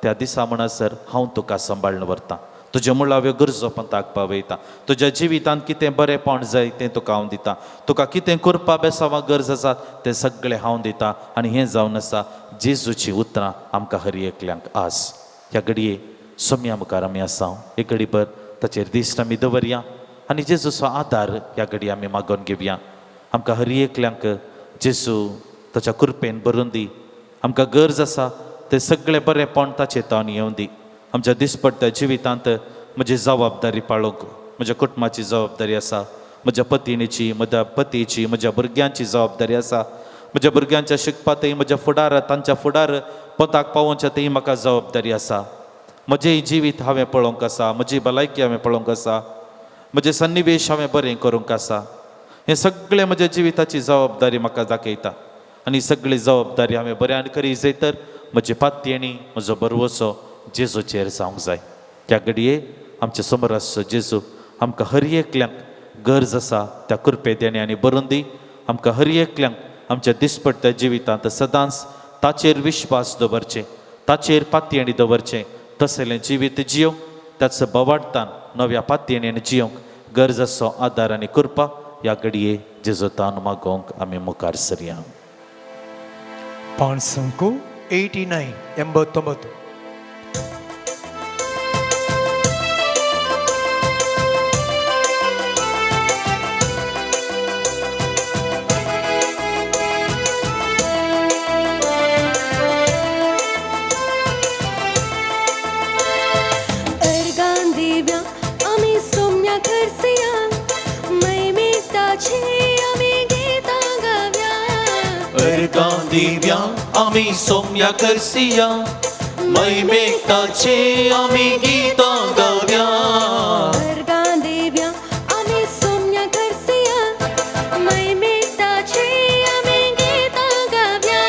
[SPEAKER 4] त्या दिसा म्हणसर हांव तुका सांबाळून व्हरता. तुज्यो मुळाव्यो गरजो पंथाक पावयता. तुज्या जिवितांत कितें बरेंपण जाय तें तुका हांव दिता. तुका कितें करपा बेसांवा गरज आसा तें सगळें हांव दिता. आनी हें जावन आसा जेजूची उतरां आमकां हर एकल्यांक. आज ह्या घडये सोम्या मुखार आमी आसा, एक घडीभर ताचेर दिश्ट आमी दवरया आनी जेजूचो आदार ह्या घडये आमी मागोवन घेवया. आमकां हर एकल्यांक जेजू ताच्या कृपेन भरून दी. आमकां गरज आसा तें सगळें बरेंपण ताचे तावन येवं दी. आमच्या दिसपट्ट्या जिवितांत म्हजी जबाबदारी पाळोवंक, म्हज्या कुटुंबाची जबाबदारी आसा, म्हज्या पतिणीची, म्हज्या पतीची, म्हज्या भुरग्यांची जबाबदारी आसा. म्हज्या भुरग्यांच्या शिकपातय, म्हज्या फुडार, तांच्या फुडार पोताक पावोवच्या तेय म्हाका जबाबदारी आसा. म्हजें जिवीत हांवें पळोवंक आसा, म्हजी भलायकी हांवें पळोवंक आसा, म्हजें सन्निवेश हांवें बरें करूंक आसा. हें सगळें म्हज्या जिविताची जबाबदारी म्हाका दाखयता आनी सगळी जबाबदारी हांवें बऱ्यान करी जाय तर म्हजी पातयेणी, म्हजो भरवसो जेजूचेर जावंक जाय. त्या घडये आमचे समोर आसचो जेजू आमकां हर एकल्यांक गरज आसा त्या कृपे देणे आनी बरोवन दी. आमकां हर एकल्यांक आमच्या दिसपट्ट्या जिवितांत सदांच ताचेर विश्वास दवरचें, ताचेर पातयेणी दवरचें, तसलें जिवीत जियोवंक, त्याच बवाडतान नव्या पातयेणेन जियोवंक गरज आसचो आदार आनी कृपा ह्या घडये जेजू तान मागोवंक आमी मुखार सरया.
[SPEAKER 1] पांच 89 89.
[SPEAKER 2] अर्गां दिव्या आमी सोम्या करसिया, मैमेताची आमी गीतां गाव्या.
[SPEAKER 1] अर्गां दिव्या आमी सोम्या करसिया, मैमेताचे आमी गीतां गाव्या.
[SPEAKER 2] अर्गां दिव्या आमी सोम्या करसिया, मैमेताचे आमी गीतां गाव्या.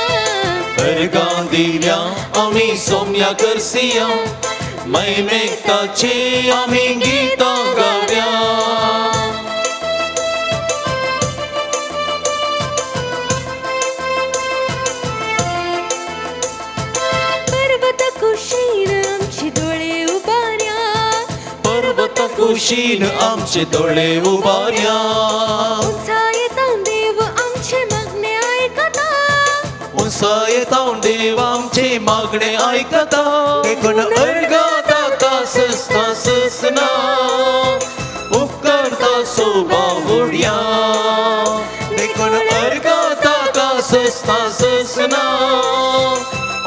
[SPEAKER 1] अर्गां दिव्या आमी सोम्या करसिया, मैमेताचे आमी गीतां गाव्या.
[SPEAKER 2] पर्वत कुशीन आमचे दोळे उबार्या,
[SPEAKER 1] पर्वत कुशीन आमचे दोळे उबार्या.
[SPEAKER 2] उंचायेतावन देव आमचे मागणे आयकता,
[SPEAKER 1] उंचायेतावन देव आमचे मागणे आयकता. देखून अर्गां ताका सस्ता ससना, उपकारता सोबा उडया. देखून अर्गां ताका सस्ता ससना,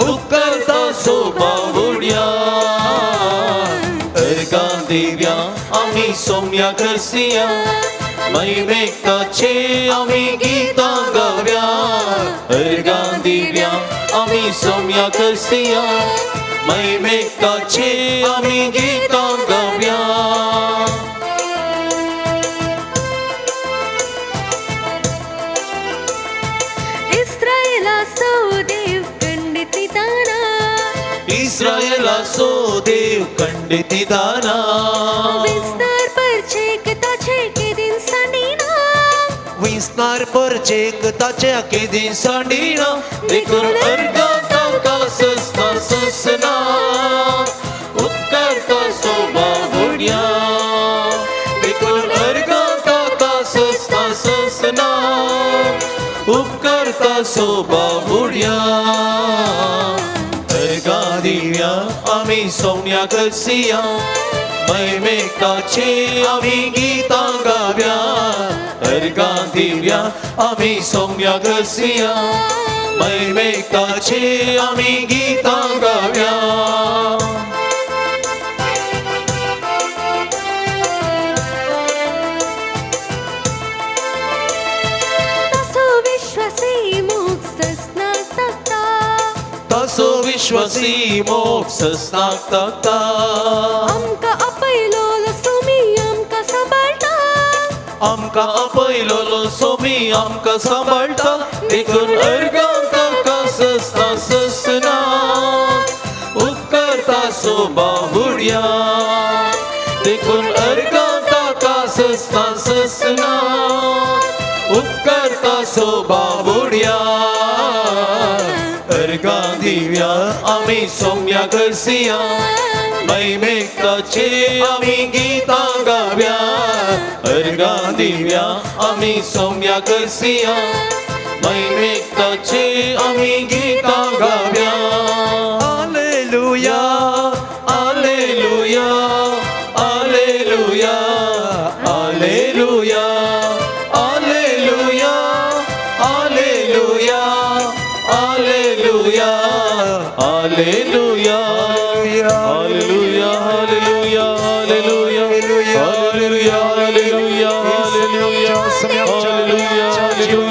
[SPEAKER 1] उपकारता सोबा उडया. अर्गां दिव्या आमी सोम्या करसिया, मैमेकाचे आमी गीतां गाव्या. अर्गां दिव्या आमी सोम्या करसिया, मैमेकाचे आमी गीतां गाव्या.
[SPEAKER 2] इस्रायलाचो देव खंडिताना,
[SPEAKER 1] इस्रायलाचो देव खंडिताना,
[SPEAKER 2] विस्तार परचेक ताचे केदीन सांडिना,
[SPEAKER 1] विस्तार परचेक ताचे केदीन सांडिना. देखून अर्गां ताका सस्ता ससना, उपकारता सोबा उडया. देखून अर्गां ताका सस्ता ससना, उपकारता सोबा उडया. अर्गां दिव्या आमी सोम्या करसिया, मैमेकाचे आमी गीतां गाव्या. अर्गां दिव्या आमी सोम्या करसिया, मैमेकाचे आमी गीतां गाव्या.
[SPEAKER 2] तसो विश्वासी मोग ससनाक ताकता,
[SPEAKER 1] तसो विश्वासी मोग ससनाक ताकता.
[SPEAKER 2] आमकां आपयलोलो सोमी आमकां सांबाळटा,
[SPEAKER 1] आमकां आपयलोलो सोमी आमकां सांबाळटा. देखून अर्गां ताका सस्ता ससना, उपकारता सोबा उडया. देखून अर्गां ताका सस्ता ससना, उपकारता सोबा उडया. अर्गां दिव्या आमी सोम्या करसिया, मैमेकाचे आमी गीतां गाव्या. अर्गां दिव्या आमी सोम्या करसिया, मैमेकाचे आमी गीतां गाव्या. Hallelujah, hallelujah, hallelujah, hallelujah, hallelujah, hallelujah, hallelujah, hallelujah,
[SPEAKER 3] hallelujah, hallelujah, hallelujah, hallelujah, hallelujah,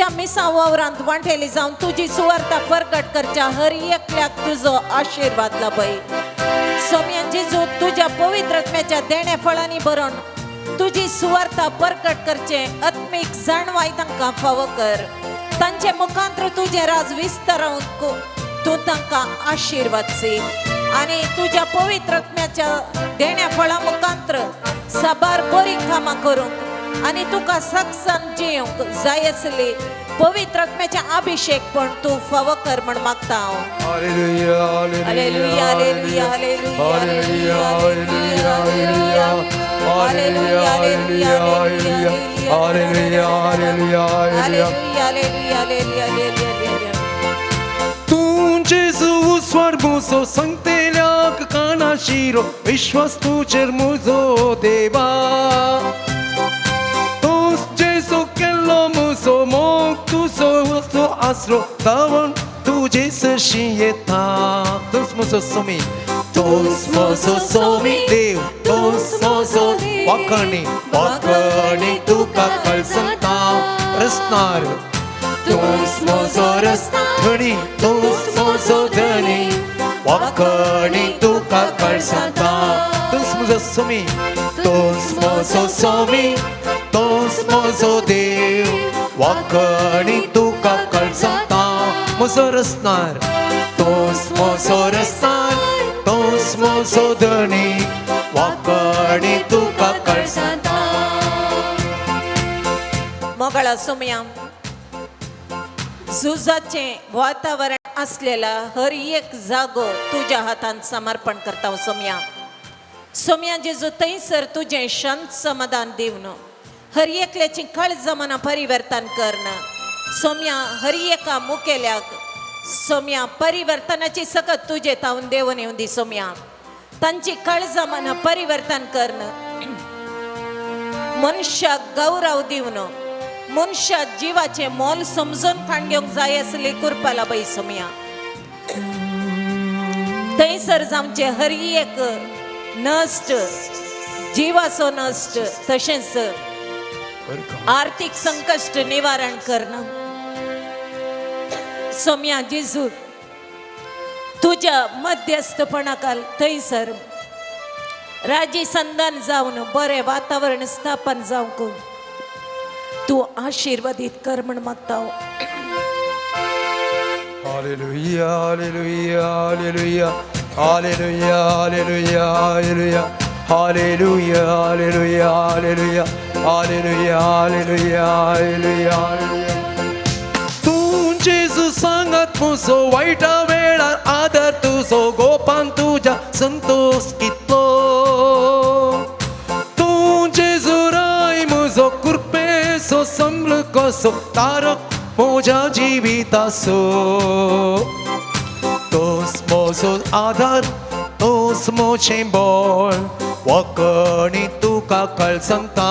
[SPEAKER 5] तुज्या मिसां वावरांत वांटेली जावन तुजी सुवार्ता परगट करच्या हर एकल्याक तुजो आशिर्वाद लाभय. सोम्या जेजू तुज्या पवित्र आत्म्याच्या देण्या फळांनी भरून तुजी सुवार्ता परगट करचे आत्मीक जाणवाय तांकां फावो कर. तांचे मुखांत्र तुजें राज विस्तारावंक तूं तांकां आशिर्वाद सी आनी तुज्या पवित्र आत्म्याच्या देण्या फळां मुखांत्र साबार बरीं कामां करूंक आनी तुका सक्सान जिवंक जाय आसली पवित्र आत्म्याचे अभिषेक पण तूं फावो कर म्हण मागता हांव.
[SPEAKER 1] Hallelujah,
[SPEAKER 5] hallelujah, hallelujah,
[SPEAKER 1] hallelujah, hallelujah, hallelujah, hallelujah, hallelujah, hallelujah, hallelujah, hallelujah.
[SPEAKER 5] Hallelujah, hallelujah, hallelujah, hallelujah.
[SPEAKER 1] तूं जेजू उस्वाड मुजो सांगतेल्याक कानाशिरो विश्वास तुजेर मुजो देवा. तूंच जेजू केल्लो मुजो मोग तुजो वचो आसरो तावण तुजे सरशी येता. तूंच मुजो सोमी, तूंच म्हजो सोमी देव, तूंच म्हजो वाकणी वाकणी तुका कळसता रसनार. तूंच म्हजो रस्ता धणी, तूंच म्हजो धणी वाकणी तुका कळसता. तूंच म्हजो सोमी, तूंच म्हजो सोमी, तूंच म्हजो देव वाकणी तुका कळसता. म्हजो रसनार, तूंच म्हजो रसनार, तूंच म्हजो धणी वाकणी तुका कळसता.
[SPEAKER 5] मोगळा सोम्या, झुजाचें वातावरण आसलेला हर एक जागो तुज्या हातान समर्पण करता सोम्या. सोम्या जेजू, थंयसर तुजें शांत समाधान दिवन हर एकल्याची काळजां मनां परिवर्तन करन सोम्या. हर एका मुखेल्याक सोम्या परिवर्तनाची सकत तुजे तावन देवन येवन दी सोम्या. तांची काळजां मनां परिवर्तन करन मनशाक गौरव दिवन मनशा जिवाचें मोल समजून खाण घेवंक जाय आसली कृपा लाभय सोम्या. थंयसर जावचें हर एक नश्ट जिवाचो नश्ट तशेंच आर्थिक संकश्ट निवारण करणं सोम्या जेजू, तुज्या मध्यस्थपणाकाल थंयसर राजी संधान जावन बरें वातावरण स्थापन जावंक तूं आशिर्वादीत कर म्हण मागता हांव.
[SPEAKER 1] Hallelujah, hallelujah, hallelujah, hallelujah, hallelujah, hallelujah, hallelujah, hallelujah, hallelujah, hallelujah, hallelujah, hallelujah, hallelujah. तूं जेजू सांगात म्हजो वायटा वेळार आदर तुजो गोपान तुज्या संतोष कितलो. तूं जेजू राय म्हजो कृपेचो संबळ कसो तारक म्हज्या जिविताचो. तूंच म्हजो आदार, तूंच म्हजें बळ वखणी तुका कळसंता.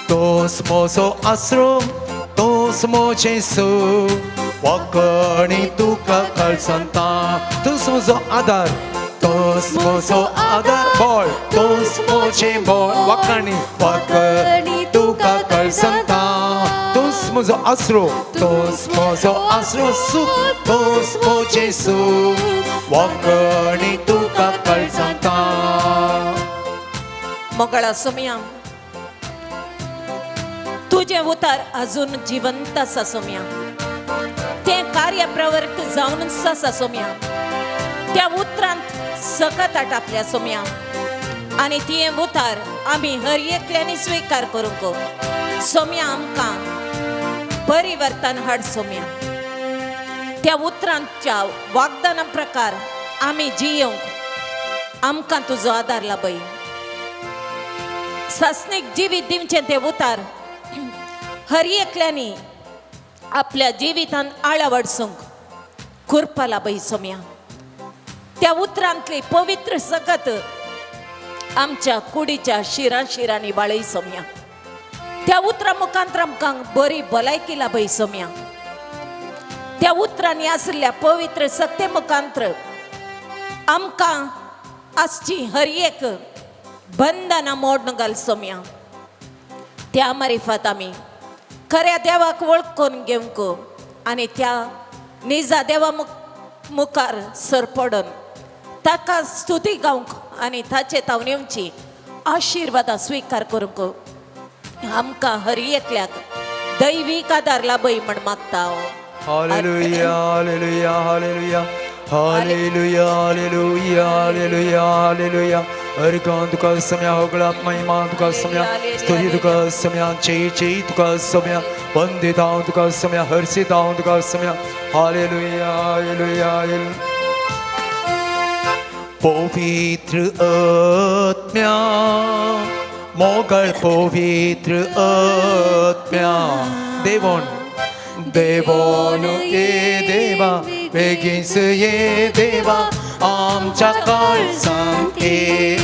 [SPEAKER 1] तूंच म्हजो आसरो, तूंच म्हजें सूख वखणी तुका कळसंता. तूंच म्हजो आदार, तूंच म्हजो आदार बळ, तूंच म्हजें बळ वखणी वखणी तुका कळसंता. तूंच म्हजो आसरो, तूंच म्हजो आसरो सूख, तूंच म्हजें सूख वखणी तुका कळसंता.
[SPEAKER 5] मोगळा सोम्या, तुजें उतार अजून जिवंत आसा सोम्या. तें कार्य प्रवर्त जावनच आसा सोम्या. त्या उतरांत सकत आटापल्या सोम्या आनी तें उतार आमी हर एकल्यांनी स्विकार करूंक सोम्या. आमकां परिवर्तन हाड सोम्या. त्या उतरांच्या वागदाना प्रकार आमी जियोंक आमकां तुजो आदार लाभय. सासणीक जिवीत दिवचें तें उतार हर एकल्यांनी आपल्या जिवितान आळावडसूंक कृपा लाभय सोम्या. त्या उतरांतली पवित्र सकत आमच्या कुडीच्या शिरां शिरांनी वाळय सोम्या. त्या उतरां मुखांत आमकां बरी भलायकी लाभय सोम्या. त्या उतरांनी आशिल्ल्या पवित्र सत्ते मुखांत्र आमकां आसची हर एक बंधनां मोडून घाल सोम्या. त्या मारिफात आमी खऱ्या देवाक वळखून घेवंक आनी त्या निजा देवा मुखार सरपडून ताका स्तुती गावंक आनी ताचे तावन येवची आशिर्वादां स्विकार करूंक आमकां हर एकल्याक दैवीक आदार लाभय म्हण मागता.
[SPEAKER 1] Hallelujah, hallelujah, hallelujah, hallelujah, hallelujah, hallelujah, hallelujah. अर्गां तुका सम्या होगळात महिमा तुका सम्या स्तुती तुका सम्या जय जय तुका सम्या वंदिता तुका सम्या हर्षिता तुका सम्या. Hallelujah, hallelujah, hallelujah. पवित्र आत्म्या मोगळ पवित्र आत्म्या देवोन देवोन ये देवा बेगीन ये देवा आमच्या काळजांत ये.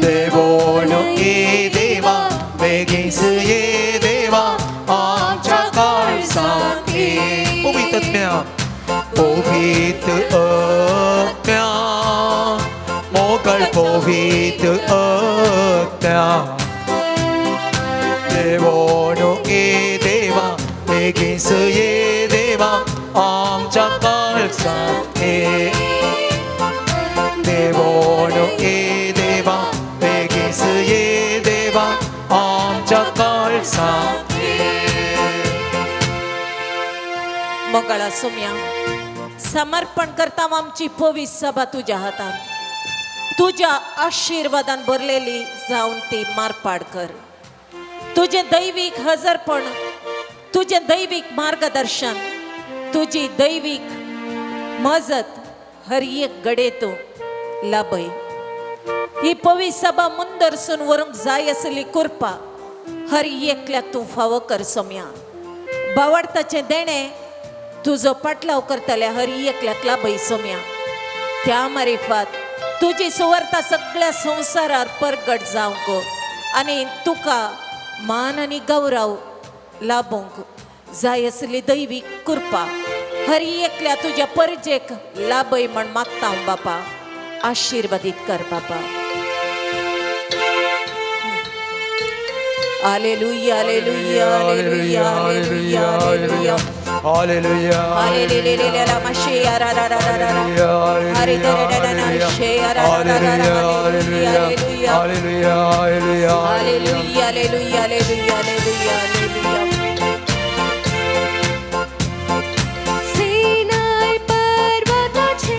[SPEAKER 1] देवोन ये देवा बेगीन ये देवा आमच्या काळजांत ये. पवित्र आत्म्या पवित्र आत्म्या मोगळ पवित्र आत्म्या देवोन ये देवा बेगीन ये देवा आमच्या काळजांत ये. देवोन ये देवा बेगीन ये देवा आमच्या काळजांत ये.
[SPEAKER 5] मोगाळा सोम्या समर्पण करता आमची पवित्र सभा तुज्या हातांत तुज्या आशिर्वादान भरलेली जावन ती मारपाड कर. तुजें दैवीक हजरपण तुजें दैवीक मार्गदर्शन तुजी दैवीक मजत हर एक घडये तूं लाभय. ही पवित्र सभा मुंदरसून व्हरूंक जाय आसली कृपा हर एकल्याक तूं फावो कर सोम्या. बावडताचें देणें तुजो पाटलाव करतल्या हर एकल्याक लाभय सोम्या. त्या मारिफात तुजी सुवार्ता सगळ्या संवसारार परगट जावंक आनी तुका मान आनी गौरव लाभोवंक जाय आसली दैवीक कृपा हर एकल्या तुज्या परजेक लाभय म्हण मागता हांव बापा. आशिर्वादीत कर बापा. Hallelujah, hallelujah, hallelujah, hallelujah, hallelujah.
[SPEAKER 1] Hallelujah,
[SPEAKER 5] hallelujah. मशे रा रा रा रा रा रा. हरे रे रे रे रे शे रा रा रा रा रा. Hallelujah, hallelujah,
[SPEAKER 1] hallelujah, hallelujah,
[SPEAKER 5] hallelujah, hallelujah, hallelujah, hallelujah, hallelujah.
[SPEAKER 2] Sinai पर्वताचे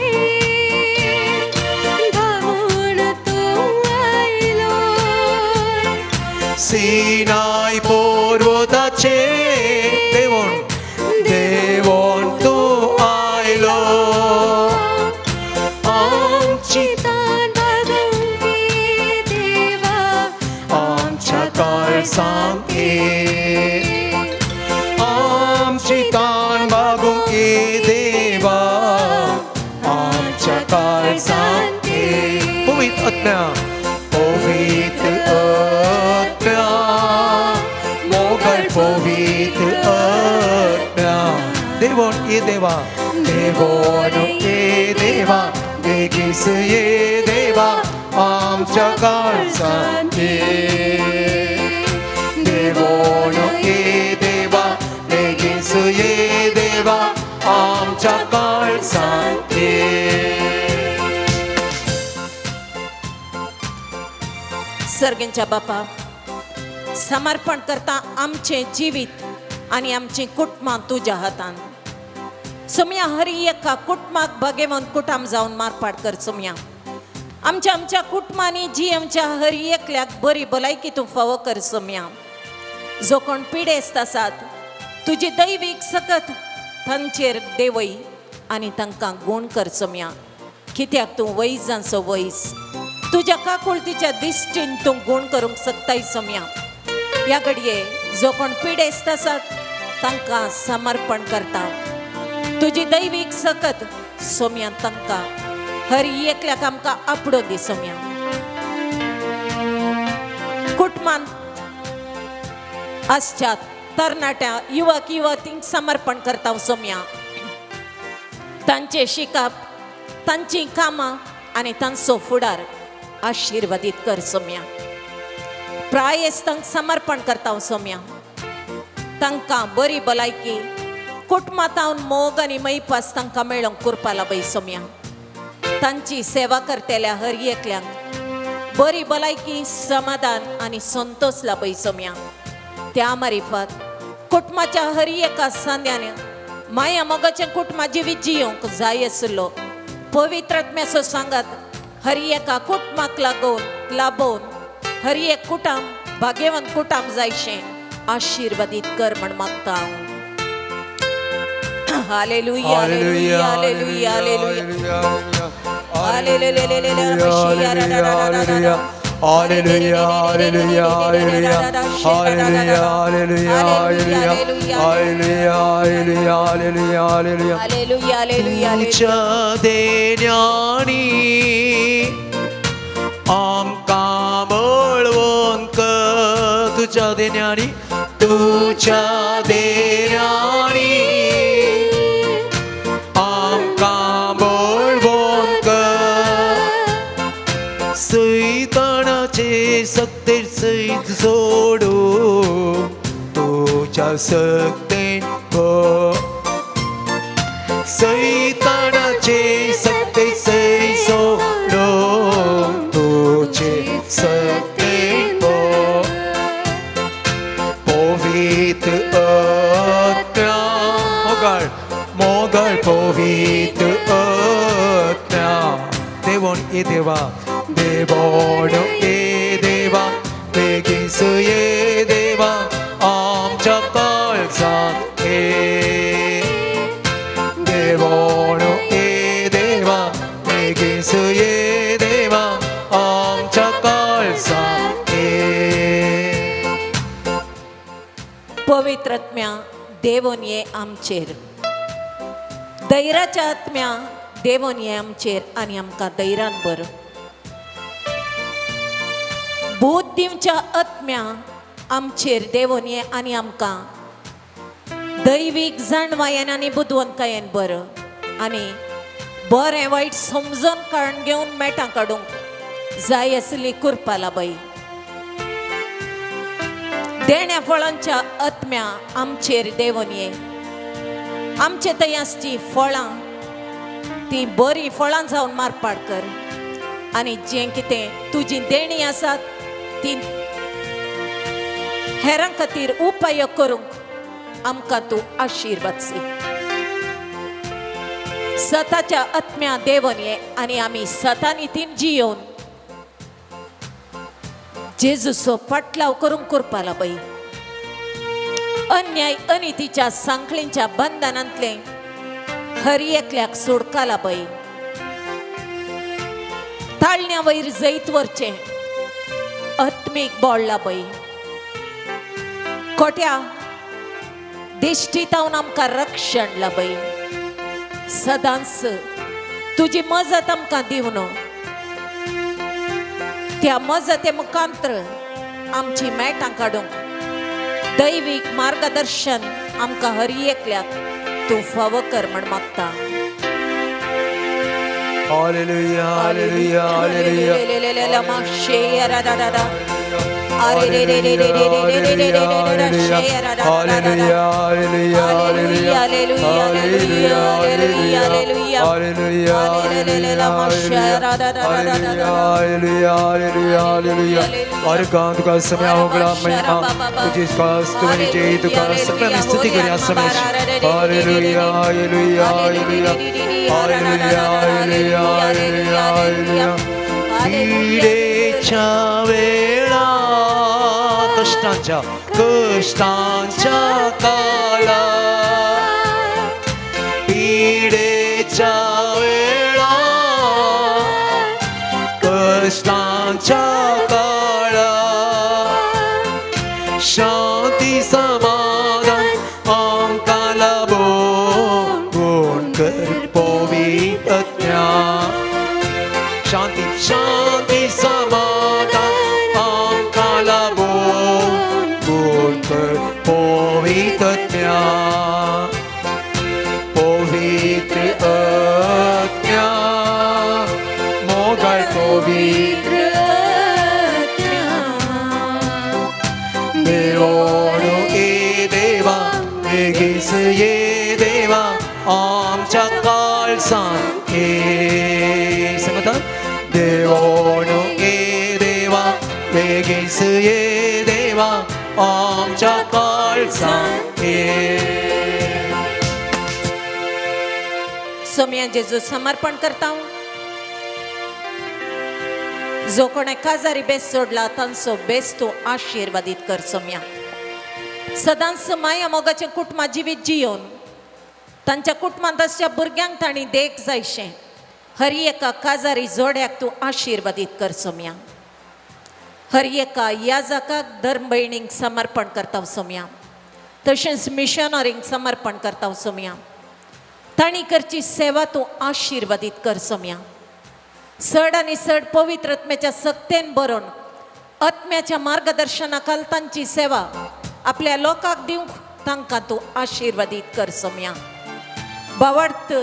[SPEAKER 2] धावून तूं आयलो.
[SPEAKER 1] सिनाय पर्वताचे देवोन देवोन तूं आयलो.
[SPEAKER 2] आमची तान भागोवपी देवा
[SPEAKER 1] आमच्या काळजांत ये. आमची तान भागोवंक ये देवा आमच्या काळजांत ये. पवित्र आत्म्या पवित्र आत्म्या मोगळ पवित्र आत्म्या देवोन ये देवा देवोन ये देवा बेगीन ये देवा आमच्या काळजांत ये. देवोन ये देवा बेगीन ये देवा आमच्या काळजांत ये.
[SPEAKER 5] सर्गेंच्या बापा समर्पण करता आमचें जिवीत आनी आमचीं कुटुंबां तुज्या हातान. सोम्या हर एका कुटुंबाक बगेवन कुटाम जावन मारपाट कर सोम्या. आमच्या आमच्या कुटुंबांनी जी आमच्या हर एकल्याक बरी भलायकी तूं फावो कर सोम्या. जो कोण पिडेस्त आसात तुजी दैवीक सकत तांचेर देवय आनी तांकां गूण कर सोम्या. कित्याक तूं वैजांचो वैज तुज्या काकुळतीच्या दिश्टीन तूं गूण करूंक शकताय सोम्या. ह्या घडये जो कोण पिडेस्त आसात तांकां समर्पण करता तुजी दैवीक सकत सोम्या तांकां हर एकल्याक आमकां आपडो दी सोम्या. कुटुंबांत आसच्या तरणाट्या युवक युवतींक समर्पण करता सोम्या. तांचें शिकप तांचीं कामां आनी तांचो फुडार आशिर्वादीत कर सोम्या. प्रायेस्तांक समर्पण करता सोम्या. तांकां बरी भलायकी, कुटुंबांत मोग आनी मैपास तांकां मेळोंक कृपा लाबय सोम्या. तांची सेवा करतल्या हर एकल्यांक बरी भलायकी, समाधान आनी संतोष लाबय सोम्या. त्या मारिफात कुटुंबाच्या हर एका सांद्यान माया मोगाचें कुटुंबा जिवीत जियोंक जाय आशिल्लो पवित्र आत्म्याचो सांगात हर एका कुटुंबाक लागून लाबोवन हर एक कुटुंब भाग्यवंत कुटुंब जायशें आशिर्वादीत कर म्हण मागता हांव. Hallelujah, hallelujah, hallelujah, hallelujah.
[SPEAKER 1] Hallelujah, hallelujah, hallelujah, hallelujah, hallelujah, hallelujah, hallelujah, hallelujah, hallelujah.
[SPEAKER 5] Hallelujah, hallelujah.
[SPEAKER 1] तुझ्या देण्यानी आमकां बळवंत, तुझ्या देण्यानी, तुझ्या देण्यानी आमकां बळवंत, सैतानाचे सक्तेर सैत सोडू तुझ्या सक्तेन सैतानाचे सक्ते सै सोडू तुझे सक्तेन पवित्र आत्म्या मोगाळ मोगाळ पवित्र आत्म्या देवण ए देवा देवण ए देवा बेगीन ये देवा आमच्या काळजांत ये देवण ए देवा बेगीन ये देवा आमच्या काळजांत ये.
[SPEAKER 5] पवित्र आत्म्या देवोन ये आमचेर, दैराच्या आत्म्या देवोन ये आमचेर आनी आमकां दैरान बर. बूद दिवच्या आत्म्या आमचेर देवोन ये आनी आमकां दैवीक जाणवायेन आनी बुदवंतकायेन बर आनी बरें वायट समजून काडून घेवन मेटां काडूंक जाय आसली कृपा लाबय. देण्या फळांच्या आत्म्या आमचेर देवोन ये, आमचे थंय आसची फळां ती बरीं फळां जावन मारपाट कर आनी जें कितें तुजी देणी आसात ती हेरां खातीर उपाय करूंक आमकां तूं आशिर्वाद सी. सताच्या आत्म्या देवोन ये आनी आमी सतानी तीन जियोवन जेजूचो पाटलाव करूंक कृपा लाबय. अन्याय अनितीच्या सांखळींच्या बंधनांतले हर एकल्याक सोडका लाबय. ताळण्या वयर जैत वरचें आत्मीक बळ लाबय. खोट्या दिश्टीतावन आमकां रक्षण लाबय. सदांच तुजी मजत आमकां दिवन त्या मजते मुखांत्र आमची मेटां काडूंक दैवीक मार्गदर्शन आमकां हर एकल्याक तूं फावो कर म्हण मागता.
[SPEAKER 1] Hallelujah, hallelujah, hallelujah. Hallelujah, hallelujah, hallelujah, hallelujah, hallelujah, hallelujah, hallelujah, hallelujah. और गांव का समय होगला महिमा तुझी स्तुति जय तुका सगळ्यांनी स्तुती करूया समय. Hallelujah, hallelujah, hallelujah, hallelujah, hallelujah, hallelujah, hallelujah. पीडेच्या वेळा कष्टांच्या कष्टांच्या काळा पीडेच्या वेळा कष्टांच्या काळा शांती समाधान आमकां लाभो गुण कर पवित्र आत्म्या शांती शांती समाधान आमकां लाभो गुण कर पवित्र आत्म्या पवित्र आत्म्या मोगाळ पवित्र आत्म्या देवोणु ए देवा बेगीन ये देवा आमच्या काळजांत ये.
[SPEAKER 5] सोम्या जेजू समर्पण करता. जो कोणे काजारी बेस सोडला तांचो बेस तूं आशिर्वादीत कर सोम्या. सदांच माया मोगाचें कुटुंबा जिवीत जियोन तांच्या कुटुंबांत आसच्या भुरग्यांक तांणी देख जायशें हर एका काजारी जोड्याक तूं आशिर्वादीत कर सोम्या. हर एका याजकाक धर्म भयणींक समर्पण करता सोम्या. तशेंच मिशनरींक समर्पण करता सोम्या. तांणी करची सेवा तूं आशिर्वादीत कर सोम्या. चड आनी चड पवित्र आत्म्याच्या सक्तेन बरोवन आत्म्याच्या मार्गदर्शनाखाल तांची सेवा आपल्या लोकांक दिवंक तांकां तूं आशिर्वादीत कर सोम्या. बावार्थ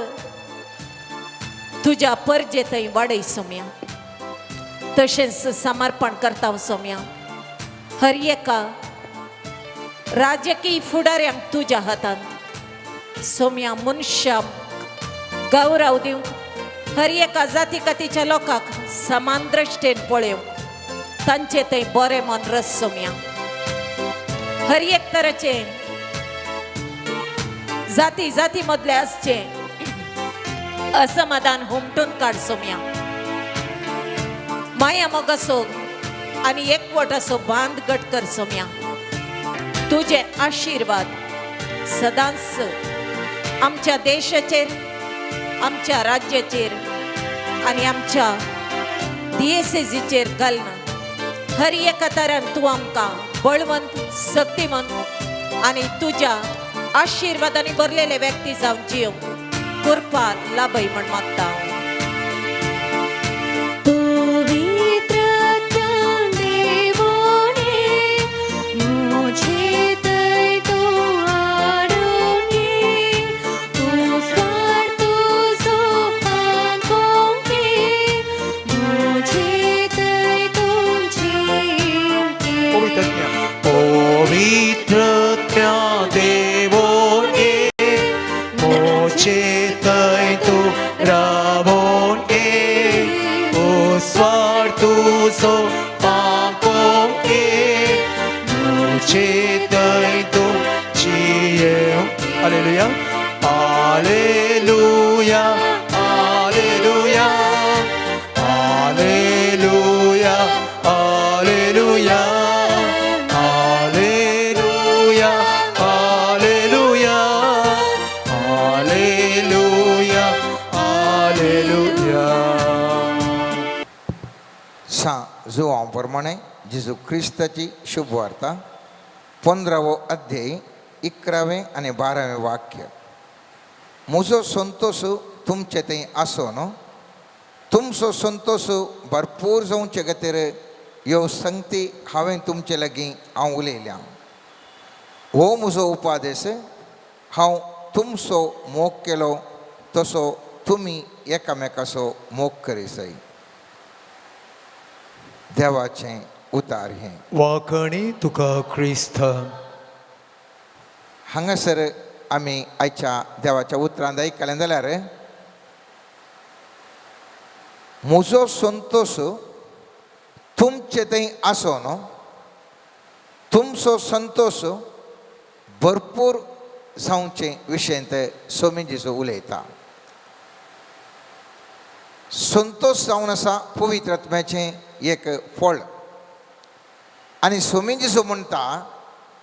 [SPEAKER 5] तुज्या परजे थंय वाडय सोम्या. तशेंच समर्पण करता सोम्या हर एका राजकीय फुडाऱ्यांक तुज्या हातांत सोम्या. मनशां गौरव दिवंक हर एका जाती कातीच्या लोकांक समान दृश्टेन पळोवंक तांचे थंय बरें मन रस सोम्या. हर एक तरेचे जाती जाती मदले आसचे असमाधान हुमटून काड सोम्या. माया मोग असो आनी एकवट असो बांद गट कर सोम्या. तुजे आशिर्वाद सदांच आमच्या देशाचेर, आमच्या राज्याचेर आनी आमच्या दियेसेजीचेर घालना. हर एका तरान तूं आमकां बळवंत, शक्तिवंत आनी तुज्या आशिर्वादांनी भरलेले व्यक्ती जावन जिवंक कृपा लाभय म्हण मागता.
[SPEAKER 2] पवित्र देवोने मुझे तै तो आडोने उस्वार तुझो पांकोंके मुझे तै तुझी.
[SPEAKER 1] पवित्र देवोने मोचे थंय तूं रावोन ये उस्वार तुजो पांकोंक ये मुझे थंय तूं जियेवंक. Hallelujah, hallelujah, hallelujah, hallelujah, hallelujah, hallelujah, hallelujah, hallelujah, hallelujah.
[SPEAKER 6] सां जुवां प्रमाणे जेजू क्रिस्ताची शुभवार्ता 15वो अध्याय 11वें आनी 12वें वाक्य. म्हजो संतोश तुमचे थंय आसो न्हू, तुमचो संतोश भरपूर जावचे खातीर ह्यो संगती हांवें तुमचे लागीं हांव उलयल्या. हो म्हजो उपादेश, हांव तुमचो मोग केलो तसो तुमी एकामेकाचो मोग करी जाय. देवाचें उतार हें.
[SPEAKER 1] वाखणी तुका क्रिस्त.
[SPEAKER 6] हांगासर आमी आयच्या देवाच्या उतरांत आयकलें जाल्यार म्हजो संतोश तुमचे थंय आसो न्हू, तुमचो संतोश भरपूर जावचे विशयंत सोमी जेजू उलयता. संतोश जावन आसा पवित्र आत्म्याचें एक फळ. आनी सोमी जेजू म्हणटा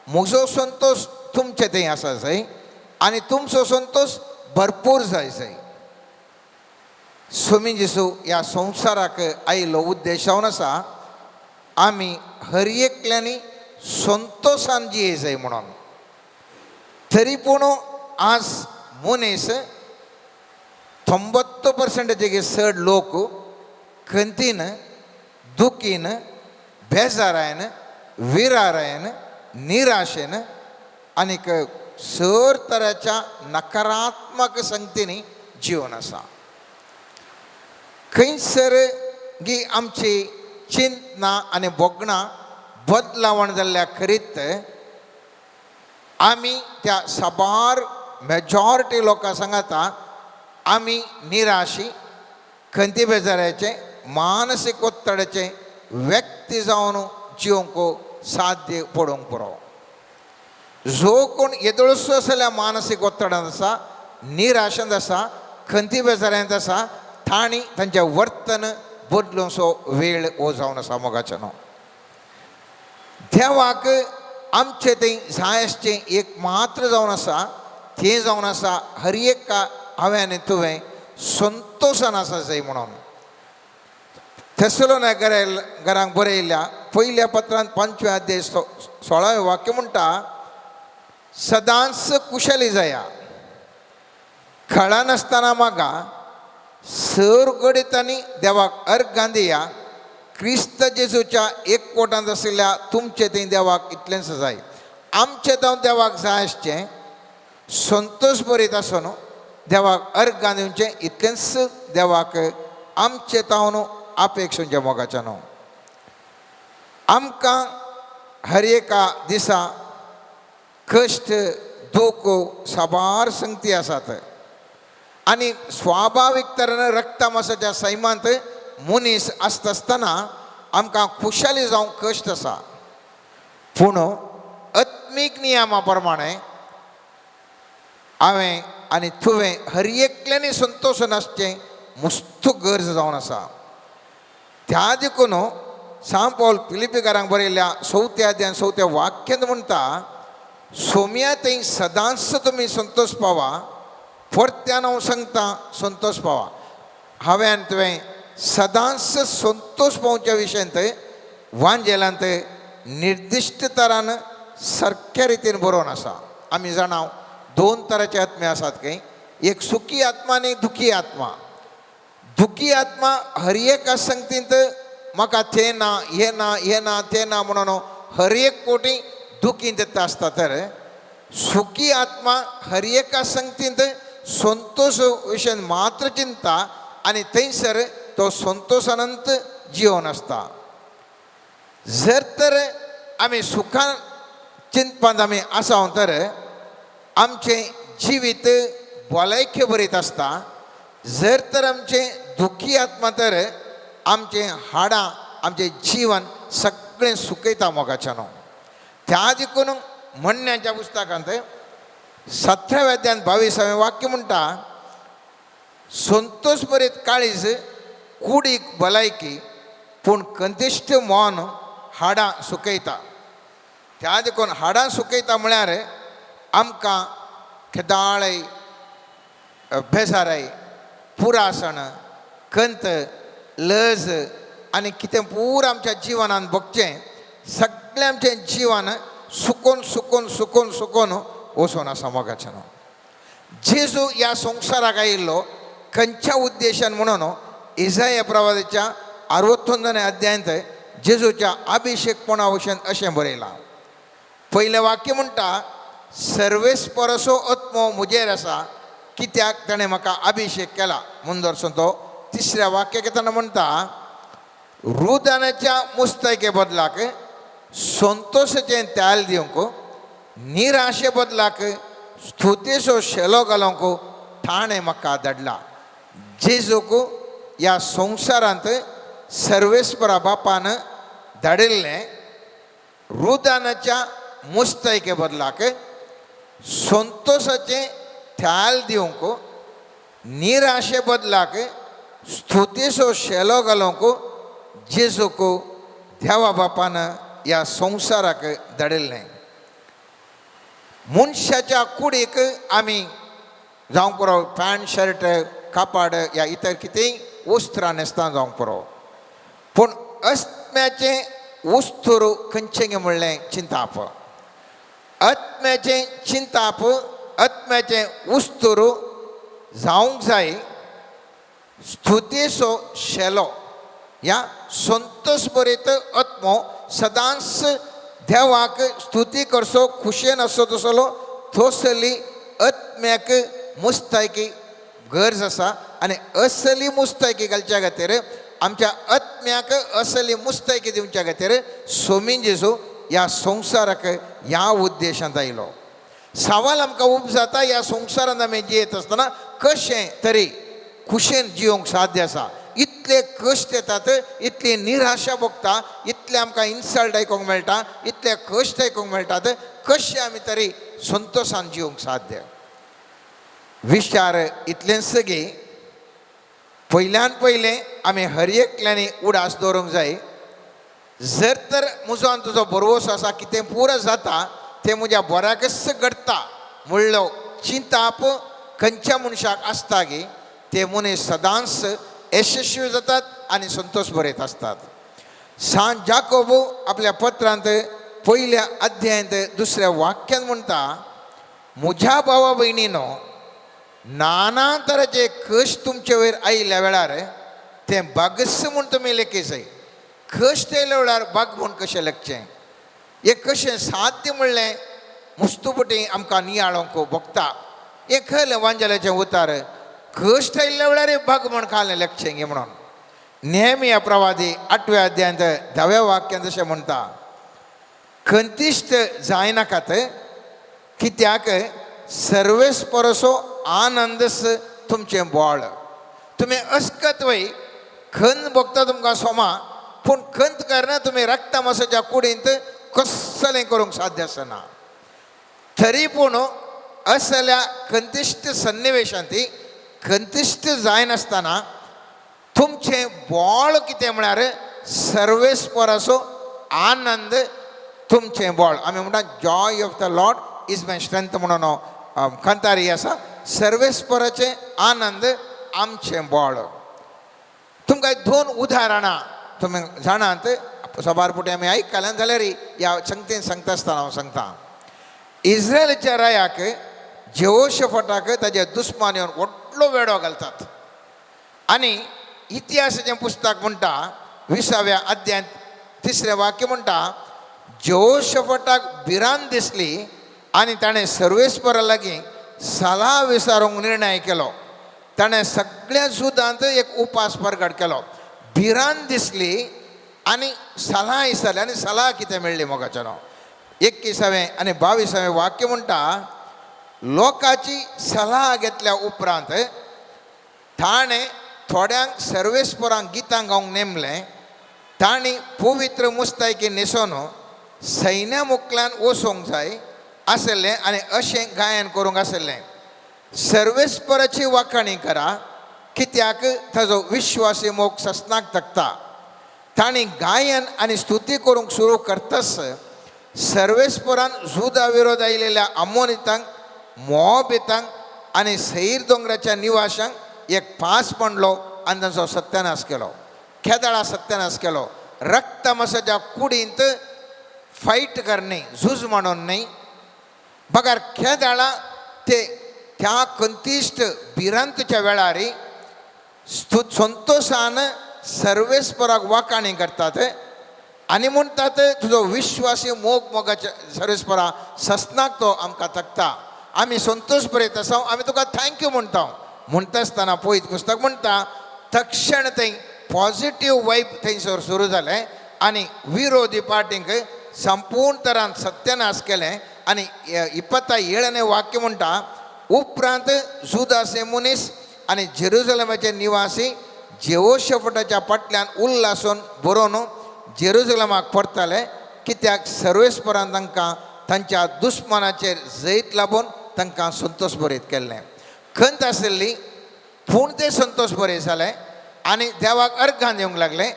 [SPEAKER 6] म्हजो संतोश तुमचे थंय आसा जाय आनी तुमचो संतोश भरपूर जाय जाय. सोमी जेजू ह्या संवसाराक आयिल्लो उद्देश जावन आसा आमी हर एकल्यांनी संतोशान जिये जाय म्हणून. तरी पूण आज मनीस 90% चड लोक खंतीन, दुखीन, बेजारायन, विरारायन, निराशेन आनीक सर तराच्या नकारात्मक संगतींनी जिवन आसा. खंयसर गी आमची चिंतना आनी भोगणां बदलावण जाल्ल्या खरीत आमी त्या साबार मेजॉरिटी लोकां सांगाता आमी निराशी, खंती बेजाराचे, मानसीक ಒತ್ತಡचे व्यक्ती जावन जिवंक साध्य पडोवंक पुरो. जो कोण येदोळसो आसल्या मानसीक ಒತ್ತಡಾंत आसा, निराशेंत आसा, खंती बेजाऱ्यांत आसा, तांणी तांचें वर्तन बदलूंचो वेळ हो जावन आसा. मोगाच्यानो, देवाक आमचें थंय जाय आसचें एक मात्र जावन आसा, तें जावन आसा हर एका हांवें आनी तुवें संतोशान आसा जाय म्हणून. थेसलोनिकेकारांक बरयल्ल्या पयल्या पत्रांत 5व्या अध्याय 16वें वाक्य म्हणटा, सदांच कुशली जाया, कळनासतना मागा, सर घडितांनी देवाक अर्गां दिया, क्रिस्त जेजूच्या एकवटांत आशिल्ल्या तुमचें थंय देवाक इतलेंच जाय. आमचें जावन देवाक जाय आसचें संतोश बरीत आसून देवाक अर्गां दिवचें इतलेंच देवाक आमचें तावन अपेक्षेच्या मोगाच्या न्हू. आमकां हर एका दिसा कश्ट दुख साबार संगती आसात आनी स्वाभावीक तरेन रक्तमासाच्या सैमांत मनीस आसता आसतना आमकां खुशाली जावंक कश्ट आसा. पूण आत्मीक नियमा प्रमाणे हांवें आनी तुवें हर एकल्यांनी संतोश नासचें मुस्त गरज जावन आसा. त्या देखून सांत पावल फिलिपीकारांक बरयल्ल्या 4थ्या अध्यायान 4थ्या वाक्यांत म्हणटा, सोम्या थंय सदांच तुमी संतोश पावा, परत्यान हांव सांगता संतोश पावा. हांवें आनी तुवें सदांच संतोश पावच्या विशयांत वांजेलांत निर्दिश्ट तरान सारक्या रितीन बरोवन आसा. आमी जाणा 2 तराचे आत्मे आसात खंय, एक सुखी आत्मा आनी दुखी आत्मा. दुखी आत्मा हर एका संगतींत म्हाका तें ना, हें ना, हें ना, तें ना म्हणून हर एक कोटी दुखींत येता आसता. तर सुखी आत्मा हर एका संगतींत संतोश विशयान मात्र चिंता आनी थंयसर तो संतोशानंत जिवन आसता. जर तर आमी सुखान चिंतपांत आमी आसा तर आमचें जिवीत भलायके बरीत आसता. जर तर आमचें दुखी आत्मा तर आमचें हाडां आमचें जीवन सगळें सुकयता मोगाच्यान. त्या देखून म्हणण्याच्या पुस्तकांत 17व्या अध्यायांत 22वें वाक्य म्हणटा, संतोश बरीत काळीज कुडीक भलायकी, पूण कंतिश्ट मन हाडां सुकयता. त्या देखून हाडां सुकयता म्हळ्यार आमकां खेदाळय, बेजाराय, पुरासण, कंत, लज आनी कितें पुरां आमच्या जिवनान भोगचें सगळें आमचें जिवन सुकोन सुकोन सुकोन सुकोन वचून आसा मोगाच्यान. जेजू ह्या संवसाराक आयिल्लो खंयच्या उद्देशान म्हणून इजाया प्रवादाच्या 69 अध्यायांत जेजूच्या अभिषेकपणा भशेन अशें बरयलां. पयलें वाक्य म्हणटा, सर्वेस्परसो आत्मो म्हजेर आसा, कित्याक ताणें म्हाका अभिषेक केला. मुंदरसून तो तिसऱ्या वाक्याक येतना म्हणटा, रुदानाच्या मुस्तायके बदलाक संतोशाचें तेल दिवंक, निराशे बदलाक स्तुतेचो शेलो घालूंक ताणें म्हाका धाडला. जेजूक ह्या संवसारांत सर्वेस्परा बापान धाडिल्लें रुदानाच्या मुस्तायके बदलाक संतोशाचें तेल दिवंक, निराशे बदलाक स्तुतेचो शेलो घालूंक जेजूक देवा बापान ह्या संवसाराक धाडिल्लें. मनशाच्या कुडीक आमी जावंक पुरो पॅन्ट शर्ट कापाड या इतर कितेंय वस्त्रां न्हेसता जावंक पुरो, पूण आत्म्याचें वस्तूर खंयचें म्हणलें चिंताप. आत्म्याचें चिंताप, आत्म्याचें वस्तूर जावंक जाय स्तुतेचो शेलो ह्या संतोश बरीत आत्मो सदांच देवाक स्तुती करचो, खुशयेन आसचो तसलो थोसली आत्म्याक मुस्तायकी गरज आसा. आनी असली मुस्तायकी घालच्या खातीर आमच्या आत्म्याक असली मुस्तायकी दिवच्या खातीर सोमीन जेजू ह्या संवसाराक ह्या उद्देशांत आयलो. सवाल आमकां उब जाता, ह्या संवसारांत आमी जियेत आसतना कशें तरी खुशेन जिवंक साध्य आसा. इतले कश्ट येतात, इतली निराशा भोगता, इतले आमकां इन्सल्ट आयकूंक मेळटा, इतले कश्ट आयकूंक मेळटात, कशें आमी तरी संतोशान जिवंक साध्य? विचार इतलेंच गी पयल्यान पयलें आमी हर एकल्यांनी उडास दवरूंक जाय. जर तर म्हजो आनी तुजो भरवंसो आसा कितें पुरो जाता तें म्हज्या बऱ्याकच घडटा म्हणलो चिंताप खंयच्या मनशाक आसता गी ते मनीस सदांच यशस्वी जातात आनी संतोश बरयत आसतात. सांत जाकोबू आपल्या पत्रांत पयल्या अध्यायांत दुसऱ्या वाक्यान म्हणटा, म्हज्या भावा भयणीनो, नाना तराचे कश्ट तुमचे वयर आयिल्ल्या वेळार तें बागस म्हूण तुमी लेखी जाय. कश्ट आयिल्ल्या वेळार बाग म्हूण कशें लेखचें, हें कशें साध्य म्हणलें मुस्तुपटी आमकां नियाळोंक भोगता. हें खरें वांजेलाचें उतार, कश्ट आयिल्ल्या वेळार बाग म्हूण खालें लेखचें गे म्हणून. नेहमी प्रवादी 8व्या अध्यायांत 10व्या वाक्यांत अशें म्हणटा, खंतिश्ट जायनाकात कित्याक सर्वेस्परसो आनंदस तुमचें बोळ. तुमी अस्कत वय खंत भोगता तुमकां सोमा, पूण खंत करना तुमी रक्ता मासाच्या कुडींत कसलें करूंक साध्य आसना. तरी पूण असल्या खंतिश्ट सन्निवेशांत खंतिश्ट जायनासतना तुमचें बोळ कितें म्हळ्यार सर्वेस्पराचो आनंद तुमचें बोळ. आमी म्हणटा joy of the lord is my strength म्हणून कांतारी आसा. सर्वेस्पराचें आनंद आमचें बोळ. तुमकां दोन उदाहरणां तुमी जाणात, सबार पुटी आमी आयकल्यान जाल्यार ह्या संगतेन सांगता आसतना हांव सांगता, इस्रायलाच्या रायाक जेहोशफटाक ताच्या दुस्मान येवन व्हडलो वेडो घालतात. आनी इतिहासाचें पुस्तक म्हणटा 20व्या अध्यायांत 3रें वाक्य म्हणटा, जेहोशफटाक भिरांत दिसली आनी ताणें सर्वेस्परा लागीं सलाह विचारूंक निर्णय केलो. ताणें सगळ्या जुदांत एक उपास परगट केलो. भिरांत दिसली आनी सलाह विचारली आनी सलाह कितें मेळ्ळी मोगाच्यानो. 21वें आनी 22वें वाक्य म्हणटा, लोकांची सलाह घेतल्या उपरांत ताणें थोड्यांक सर्वेस्परांक गितां गावंक नेमलें. तांणी पवित्र मुस्तायकी न्हेसोन सैन्या मुखल्यान वचोंक जाय आसलें आनी अशें गायन करूंक आसलें, सर्वेस्पराची वाखाणी करा कित्याक ताजो विश्वासी मोग ससनाक तकता. तांणी गायन आनी स्तुती करूंक सुरू करतस सर्वेस्परान जुदा विरोध आयिल्ल्या अमोनितांक, मोबितांक आनी सैर दोंगराच्या निवाशांक एक पास पडलो आनी तांचो सत्यानाश केलो. खेदाळा सत्यानाश केलो. रक्तमसाच्या कुडींत फायट करणे, झूज म्हणून न्हय, बगर खेदाळा ते त्या खंतिश्ट भिरांतच्या वेळार संतोशान सर्वेस्पराक वाखाणी करतात आनी म्हणटात तुजो विश्वासी मोग मोगाच्या सर्वेस्परा ससनाक तो आमकां तकता. आमी संतोश बरयत आसा, आमी तुका thank you म्हणटा. म्हणटा आसतना पयत पुस्तक म्हणटा तक्षण थंय पॉझिटीव वायब थंयसर सुरू जालें आनी विरोधी पार्टींक संपूर्ण तरान सत्यानाश केलें. आनी 27 वाक्य म्हणटा, उपरांत जुदासे मनीस आनी जेरुजलमाचे निवासी जेहोशफटाच्या फाटल्यान उल्हासून बरोवन जेरुजलमाक परताले कित्याक सर्वेस्परान तांकां तांच्या दुस्मानाचेर जैत लाबून तांकां संतोश बरयत केल्लें. खंत आशिल्ली पूण ते संतोश बरे जाले आनी देवाक अर्घान दिवंक लागले.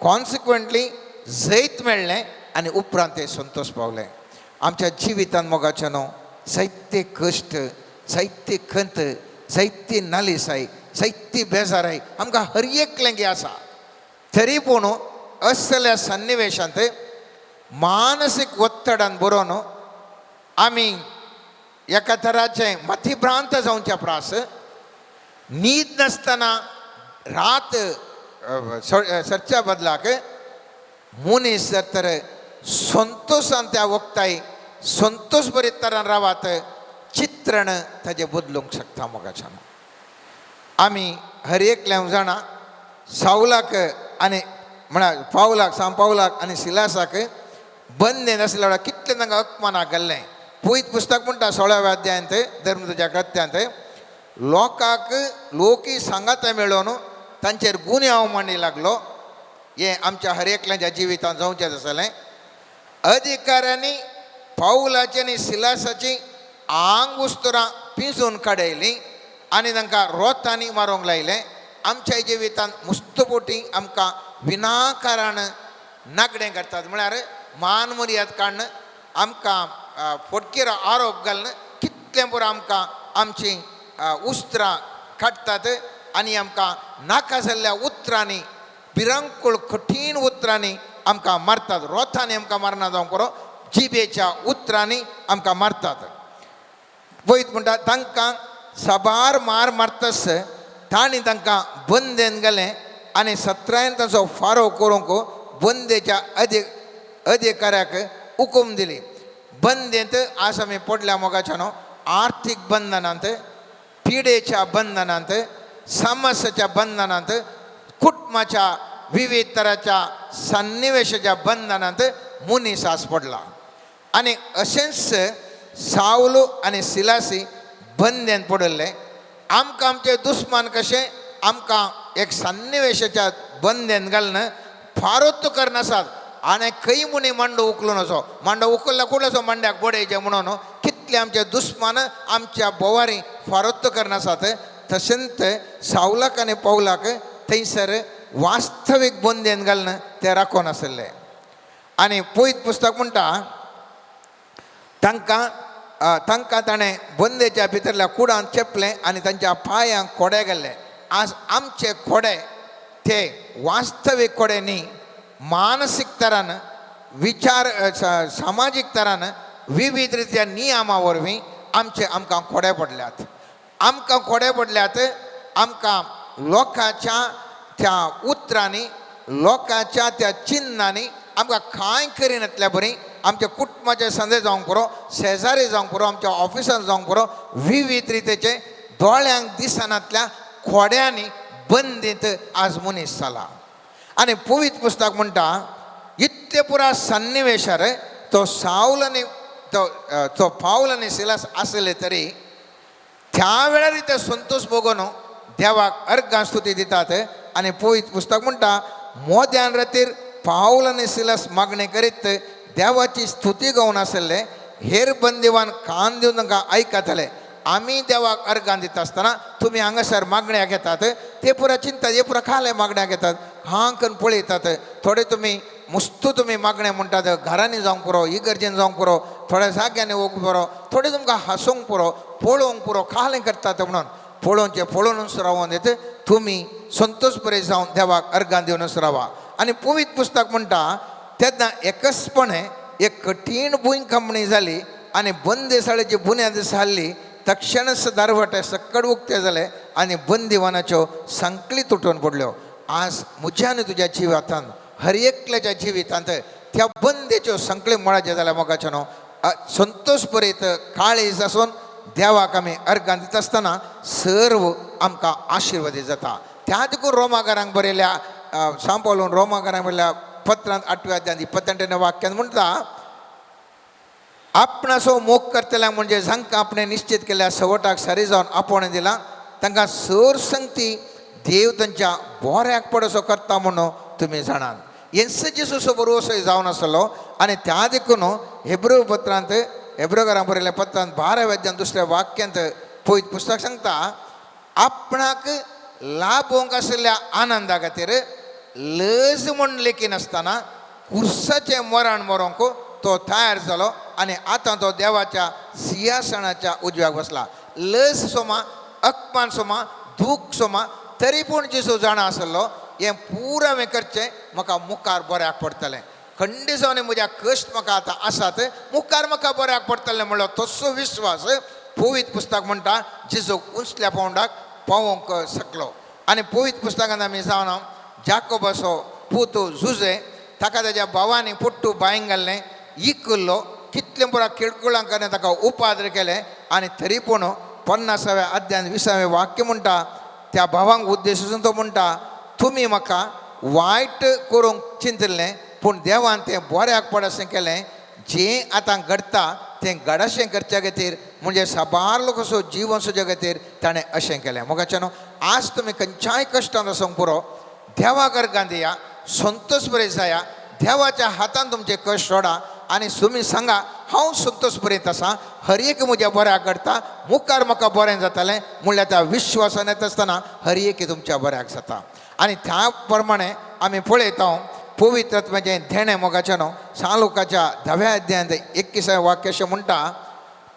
[SPEAKER 6] कॉन्सिक्वंटली जैत मेळ्ळें आनी उपरांत ते संतोश पावले. आमच्या जिवितान मोगाचे न्हू जायते कश्ट, जायते खंत, जायती नालिसाय, जायती बेजाराय आमकां हर एकलें आसा. तरी पूण असल्या सन्निवेशांत मानसीक ಒತ್ತಡन बरोवन आमी एका तराचें मतिभ्रांत जावच्या प्रास न्हीद नासतना रात सरच्या बदलाक मनीस जर तर संतोशान त्या वखताय संतोश बरे तरान रावात चित्रण ताजें बदलूंक शकता मोगाच्यान. आमी हर एकल्यान जाणा सावलाक आनी म्हळ्यार पावलाक सांग पावलाक आनी सिलासाक बंदेन आसल्या वेळार कितलें तांकां अपमानाक घाल्लें. पयत पुस्तक म्हणटा 16व्या अध्यायांत धर्मदूताच्या कृत्यांत लोकांक लोकी सांगाता मेळोवन तांचेर गुन्यांव मांडी लागलो. हें आमच्या हर एकल्याच्या जिवितांत जावचें आसलें. अधिकाऱ्यांनी पावलाची आनी सिलासाची आंगुस्तरां पिंजून काडयलीं आनी तांकां रोतांनी मारूंक लायलें. आमच्या जिवितांत मुस्तपोटी आमकां विनाकारण नागडें करतात, म्हळ्यार मान मर्याद काडून आमकां फोटकेर आरोप घालून कितलें पुरो आमकां आमचीं उस्त्रां काडटात आनी आमकां नाका जाल्ल्या उतरांनी, भिरांकूळ कठीण उतरांनी आमकां मारतात. रोतांनी आमकां मारना जावंक पुरो, जिबेच्या उतरांनी आमकां मारतात. वयत म्हणटा तांकां साबार मार मारतस तांणी तांकां बंदेन गेलें आनी सत्रायन तांचो फारो करूंक बंदेच्या अधिकाऱ्याक हुकूम दिली. बंदेंत आज आमी पडल्या मोगाच्या न्हू आर्थीक बंधनांत, पिडेच्या बंधनांत, समस्याच्या बंधनांत, कुटुंबाच्या विविध तराच्या सन्निवेशाच्या बंधनांत मनीस आज पडला. आनी अशेंच सावलो आनी सिलासी बंदेन पडिल्ले. आमकां आमचे दुस्मान कशें आमकां एक सन्निवेशाच्या बंदेन घालून फारोत करनासात आनी खंय म्हणी मांडो उखलून असो मांडो उखल्ला कुडलो मांड्याक बडयचें म्हणून कितले आमचे दुस्मान आमच्या बोवारी फारोत करनासात. तशेंच सावलाक आनी पावलाक थंयसर वास्तवीक बंदेन घालून ते राखून आशिल्ले. आनी पयत पुस्तक म्हणटा तांकां तांकां ताणें बंदेच्या भितरल्या कुडांत चेपलें आनी तांच्या पांयांक खोडे घाल्ले. आज आमचे खोडे ते वास्तवीक खोडे न्ही, मानसीक तरान, विचार सामाजीक तरान विविध रित्या नियमा वरवीं आमचे आमकां खोडे पडल्यात. आमकां खोडे पडल्यात. आमकां लोकांच्या त्या उतरांनी, लोकांच्या त्या चिन्नांनी आमकां कांय करिनातल्या बरी आमच्या कुटुंबाचे संदे जावंक पुरो, शेजारी जावंक पुरो, आमच्या ऑफिसान जावंक पुरो, विविध रितीचे दोळ्यांक दिसनातल्या खोड्यांनी बंदीत आज मनीस जाला. आनी पवित्र पुस्तक म्हणटा इतले पुरा सन्निवेशार तो सावल आनी तो तो पावल आनी सिलास आसले तरी त्या वेळार ते संतोश भोगून देवाक अर्घां स्तुती दितात. आनी पवित्र पुस्तक म्हणटा मोद्यान रातीर पावल आनी सिलास मागणें करीत देवाची स्तुती गावन आसले. हेर बंदिवान कान दिवन तांकां आयकताले. आमी देवाक अर्गां दिता आसतना तुमी हांगासर मागण्या घेतात, ते पुरा चिंतात, हे पुरा खाले मागण्या घेतात, हां करून पळयतात. थोडे तुमी मुस्तू तुमी मागणें म्हणटात, घरांनी जावंक पुरो, इगर्जेन जावंक पुरो, थोड्या जाग्यांनी वचूंक पुरो, थोडे तुमकां हांसूंक पुरो, पळोवंक पुरो, खालें करतात म्हणून पळोवचें पळोवनूच रावोन येत तुमी संतोश बरे जावन देवाक अर्गां दिवनूच रावा. आनी पवित्र पुस्तक म्हणटा तेन्ना एकसपणे एक कठीण भूंयकांपणी जाली आनी बंदेसाळेची बुन्याद जाल्ली. तक्षणच दारवटे सक्कड उक्ते जाले आनी बंदिवानाच्यो संकली तुटून पडल्यो. आज म्हज्या आनी तुज्या जिवितांत, हर एकल्याच्या जिवितांत त्या बंदेच्यो संकली मुळाचे जाल्या मोगाचे न्हू संतोश बरीत काळीज आसून देवाक आमी अर्गां दिता आसतना सर्व आमकां आशिर्वादीत जाता. त्या देखून रोमागारांक बरयल्या सांपावलून रोमागारांक बरयल्या पत्रांत 8व्या अध्यायांत 28 वाक्यान म्हणटा आपणाचो मोग करतल्यांक म्हणजे जांकां आपणें निश्चित केल्या सवटाक सारी जावन आपोवणें दिलां तांकां सर संगती देव तांच्या बोऱ्याक पडसो करता म्हणून तुमी जाणात. येस जेजूचो बरोसो जावन आसलो. आनी त्या देखून हेब्रू पत्रांत, हेब्रोगारां बरयल्या पत्रांत 12व्या अध्यायांत 2ऱ्या वाक्यांत पवित्र पुस्तक सांगता आपणाक लाभोवंक आशिल्ल्या आनंदा खातीर लज म्हूण लेखिनासतना कुर्साचें मरण मरोंक तो तयार जालो आनी आतां तो देवाच्या सिंहासनाच्या उजव्याक बसला. लज सोमा, अपमान सोमा, दूख सोमा, तरी पूण जेजू जाणा आसलो हें पुरा हांवें करचें म्हाका मुखार बऱ्याक पडटलें. खंडीत जावन म्हज्या कश्ट म्हाका आतां आसात, मुखार म्हाका बऱ्याक पडटलें म्हणलो तसो विश्वास पवित्र पुस्तक म्हणटा जेजूक उंचल्या पावंडाक पावोवंक शकलो. आनी पवित्र पुस्तकांत आमी जावन जाकोबाचो पूत जुजे ताका ताज्या भावांनी पुट्टू बांयन घाल्लें, इकल्लो, कितले पुरा किळकुळां करून ताका उपाद्र केलें. आनी तरी पूण 50व्या अध्यायांत 20वें वाक्य म्हणटा त्या भावांक उद्देशून तो म्हणटा तुमी म्हाका वायट करूंक चिंतिल्लें पूण देवान तें बऱ्याक पडशें केलें. जें आतां घडटा तें घडशें करच्या खातीर म्हणजे साबार लोकांचो जिवन सुज्या खातीर ताणें अशें केलें. मोगाच्या न्हू आज तुमी खंयच्याय कश्टान आसूंक पुरो, देवा गर्गान दिया, संतोष बरें जाया, देवाच्या हातान तुमचे कश्ट सोडा आनी तुमी सांगा हांव संतोष बरें आसा, हर एक म्हज्या बऱ्याक घडटा, मुखार म्हाका बरें जातलें म्हणल्यार त्या विश्वासान येता आसतना हर एक तुमच्या बऱ्याक जाता. आनी त्या प्रमाणे आमी पळयता पवित्र आत्म्याचें देणें मोगाचें न्हू सालुकाच्या 10व्या अध्यायांत 21 वाक्य अशें म्हणटा,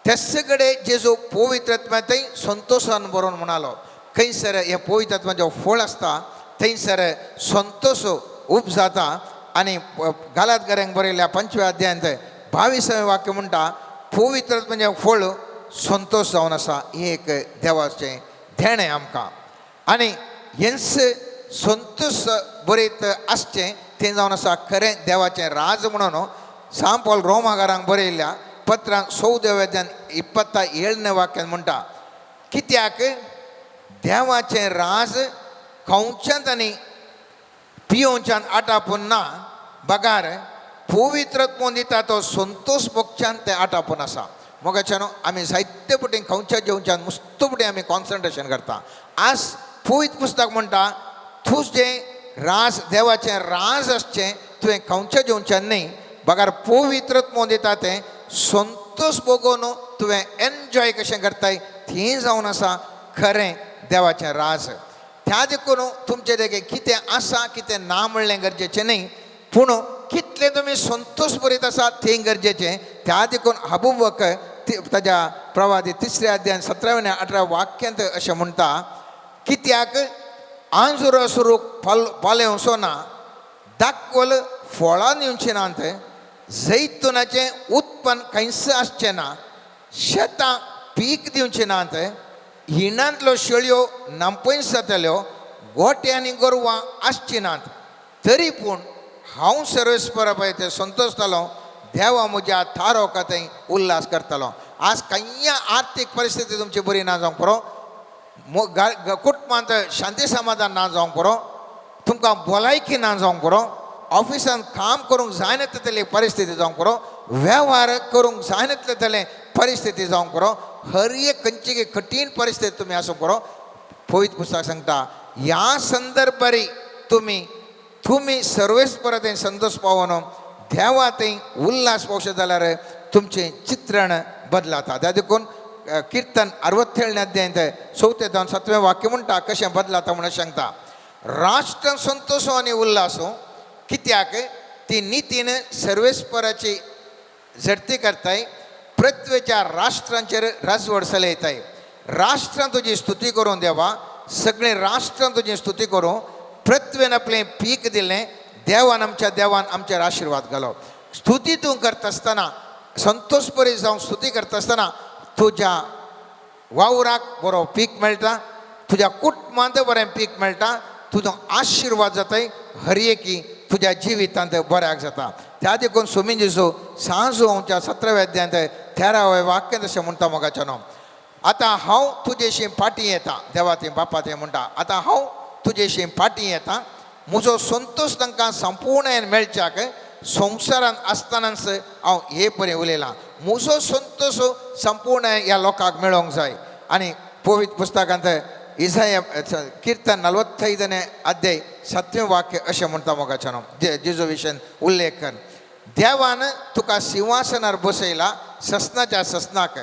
[SPEAKER 6] तेच कडेन जेजू पवित्र आत्म्यांतय संतोशान बरोवन म्हणालो. खंयसर हें पवित्र आत्म्याचें फळ आसता थंयसर संतोश उब जाता. आनी गालात घऱ्यांक बरयल्ल्या 5व्या अध्यायांत 22वें वाक्य म्हणटा, पवित्र आत्म्याचें फळ संतोश जावन आसा. हें एक देवाचें देणें आमकां आनी हेंच संतोश बरयत आसचें तें जावन आसा खरें देवाचें राज म्हणून सांत पॉल रोमागारांक बरयल्ल्या पत्रांत 14व्या अध्यायांत 27 वाक्यान म्हणटा, कित्याक देवाचें राज खावच्यांत आनी पियोवच्यान आटापून ना, बगार पवित्र आत्मो दिता तो संतोश भोगच्यान तें आटापून आसा. मोगाच्यान आमी जायते पटी खावच्या जेवच्यान मुस्त पटी आमी कॉन्सन्ट्रेशन करता. आज पवित्र पुस्तक म्हणटा तुजें राज देवाचें राज आसचें तुवें खावच्या जेवच्यान न्हय, बगार पवित्र आत्मो दिता तें संतोश भोगोवन तुवें एन्जॉय कशें करताय तें जावन आसा खरें देवाचें राज. त्या देखून तुमचें देगे कितें आसा कितें ना म्हणलें गरजेचें न्हय, पूण कितलें तुमी संतोश बरीत आसा तें गरजेचें. त्या देखून हबुबक ताज्या प्रवादी 3ऱ्या अध्यायान 17व्या आनी 18व्या वाक्यांत अशें म्हणटा, कित्याक आंजुरा सुरूक पालेवचो ना, दाखवल फळां दिवचें नात, जैतुनाचें उत्पन्न खंयच आसचें ना, शेतां पीक दिवचें नात, हिणांतल्यो शेळयो नामपयस जातल्यो, गोटे आनी गोरवां आसचीं नात, तरी पूण हांव सर्वेस्परा पळय ते संतोश जालो, देवा म्हज्या थारो थंय उल्हास करतलो. आज खंय आर्थीक परिस्थिती तुमची बरी ना जावंक पुरो, कुटुंबांत शांती समाधान ना जावंक पुरो, तुमकां भलायकी ना जावंक पुरो, ऑफिसांत काम करूंक जायना तितली परिस्थिती जावंक पुरो, वेव्हार करूंक जायना तितले परिस्थिती जावंक पुरो, हर एक खंयची कठीण परिस्थिती तुमी आसूंक पुरो. पवित्र पुस्तक सांगता ह्या संदर्भारी तुमी तुमी सर्वेस्परा थंय संतोश पावोन देवा थंय उल्हास पावशें जाल्यार तुमचें चित्रण बदलाता. त्या देखून किर्तन 67 अध्यायांत 4 जावन 7वें वाक्य म्हणटा कशें बदलाता म्हणून सांगता, राष्ट्र संतोश आनी उल्हास कित्याक ती नितीन सर्वेस्पराची झडती करताय, पृथ्वेच्या राष्ट्रांचेर राजवड चलयताय. राष्ट्रां तुजी स्तुती करूं देवा, सगळीं राष्ट्रां तुजी स्तुती करूं, पृथ्वेन आपलें पीक दिलें, देवान आमच्या देवान आमचेर आशिर्वाद घालो. स्तुती तूं करता आसतना संतोश बरी जावन स्तुती करता आसतना तुज्या वावराक बरो पीक मेळटा, तुज्या कुटुंबांत बरें पीक मेळटा, तुजो आशिर्वाद जाताय, हर एकी तुज्या जिवितांत बऱ्याक जाता. त्या देखून स्वामी जेजू सांजू आमच्या 17व्या अध्यायांत 13व्या वाक्यांत अशें म्हणटा मोगाच्या न्हू, आतां हांव तुजेशी फाटीं येता, देवा थंय बापा थंय म्हणटा, आतां हांव तुजेशी फाटीं येता, म्हजो संतोश तांकां संपूर्ण मेळच्याक संवसारांत आसतनाच हांव हे परी उलयलां, म्हजो संतोश संपूर्ण ह्या लोकांक मेळोंक जाय. आनी पवित्र पुस्तकांत इसाया किर्तन 45 अध्याय 7वें वाक्य अशें म्हणटा मोगाच्या न्हू, जेजू विशयान उल्लेख कर, देवान तुका सिंहासनार बसयला ससनाच्या ससनाक,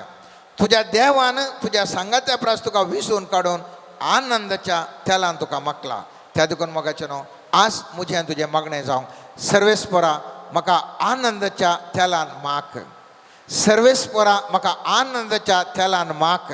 [SPEAKER 6] तुज्या देवान तुज्या सांगात्या प्रास तुका विसून काडून आनंदाच्या तेलान तुका मागला. त्या देखून मोगाचें न्हू आज म्हजें आनी तुजें मागणें जावंक सर्वेस्परा म्हाका आनंदाच्या तेलान माक, सर्वेस्परा म्हाका आनंदाच्या तेलान माक.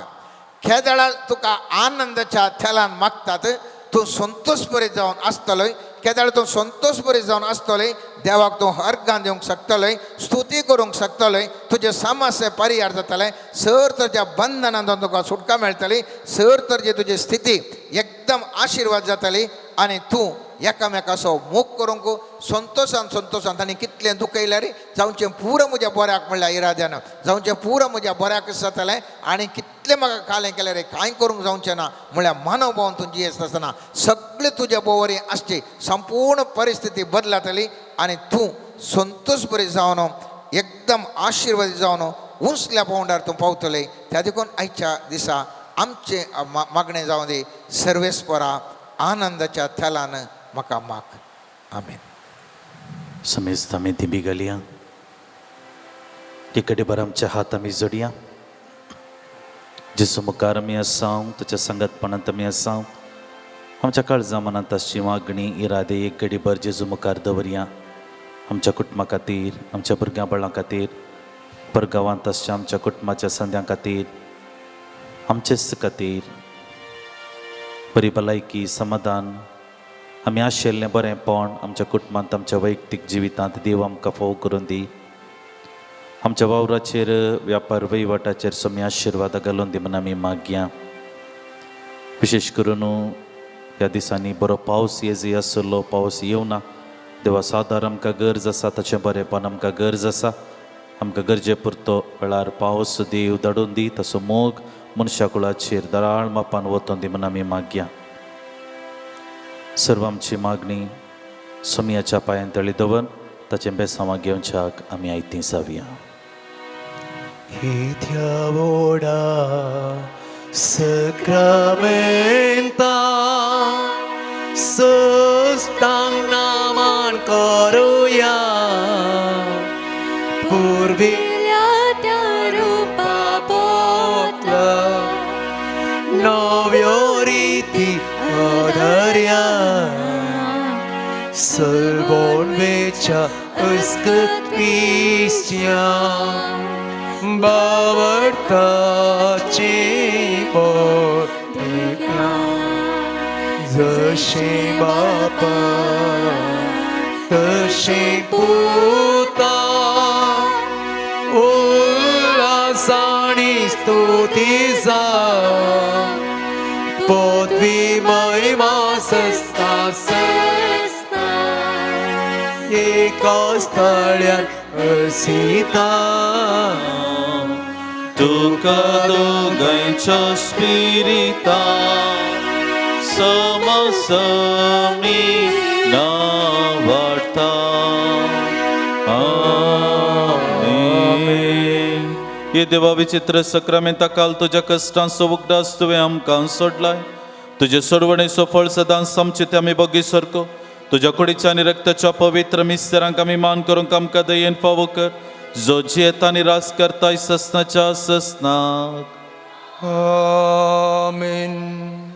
[SPEAKER 6] केदळा तुका आनंदाच्या तेलान मागतात तूं संतोश बरी जावन आसतलोय, केदळ तूं संतोश बरी जावन आसतलोय, देवाक तूं अर्गां दिवंक शकतलोय, स्तुती करूंक शकतलोय, तुजे समस्या परिहार जातले, सर तुज्या बंधनांतून तुका सुटका मेळटली, सर तर तुजी स्थिती एकदम आशिर्वाद जातली आनी तूं एकामेकाचो मोग करूंक संतोशान संतोशान तांणी कितलें दुखयल्यार जावचें पुरो म्हज्या बऱ्याक म्हणल्यार इराद्यान जावचें पुरो म्हज्या बऱ्याक जातलें आनी कितलें म्हाका कालें केल्यार कांय करूंक जावचें ना म्हळ्यार मनोभावन तूं जियेता आसतना सगळें तुज्या बोवरी आसची संपूर्ण परिस्थिती बदलातली आनी तूं संतोश बरी जावन एकदम आशिर्वाद जावन उंचल्या पावंडार तूं पावतलें. त्या देखून आयच्या दिसा आमचें मागणें जावं दी सर्वेस्परा आनंदाच्या थेलान म्हाका माग. आमेन.
[SPEAKER 3] समेस्त आमी दिंबी घालया. एकडे बरं आमचे हात आमी जोडया. जेजू मुखार आमी आसाव, ताच्या सांगातपणांत आमी आसाव. आमच्या काळजा मनांत आसची मागणी इरादे एक घडीभर जेजू मुखार दवरया. आमच्या कुटुंबा खातीर, आमच्या भुरग्यां बाळां खातीर, परगांवांत आसच्या आमच्या कुटुंबाच्या संद्यां खातीर, आमचेच खातीर बरी भलायकी, समाधान, आमी आशिल्लें बरेंपण आमच्या कुटुंबांत, आमच्या वैयक्तीक जिवितांत देव आमकां फोव करून दी. आमच्या वावराचेर, व्यापार वहिवाटाचेर स्वामी आशिर्वाद घालून दी म्हूण आमी मागया. विशेश करून ह्या दिसांनी बरो पावस ये आसलो, पावस येवना. देवा सादार आमकां गरज आसा, ताचें बरेंपण आमकां गरज आसा. आमकां गरजे पुरतो वेळार पावस देव धाडून दी. तसो मोग मनशा कुळाचेर दराळ मापान वतोन दी म्हूण आमी मागया. सर्व आमची मागणी सोमयाच्या पांयान तळी दवर ताचें बेसांवां घेवच्याक आमी आयतीं जावया.
[SPEAKER 1] इथ्या वोडा सक्रामेंता सस्तांग नामान करूया. पूर्वी
[SPEAKER 2] त्या रुपा पोतला
[SPEAKER 1] नव्यो रिती अधर्या सलबोन वेच्या अस्कत पिस्या बावडताची बोधिका जशें बापा तशें पुता उल्हासाणी स्तुती जा पदवी महिमा सस्ता एका स्थळ्यान असिता.
[SPEAKER 4] तुका दोगांयच्या स्पिरिता समसमी नावाडटा. आमेन. हे देवा विचित्र सक्रामेंता काल तुज्या कश्टांचो उगडास तुवें आमकां सोडलाय. तुजे सोडवणेचो फळ सदांच आमचे ते आमी बगी सारको. तुज्या कुडीच्या आनी रक्ताच्या पवित्र मिस्तरांक आमी मान करूंक आमकां दयेन फावो कर, जो जियेता आनी राज करताय ससनाच्या ससनाक.
[SPEAKER 1] आमेन.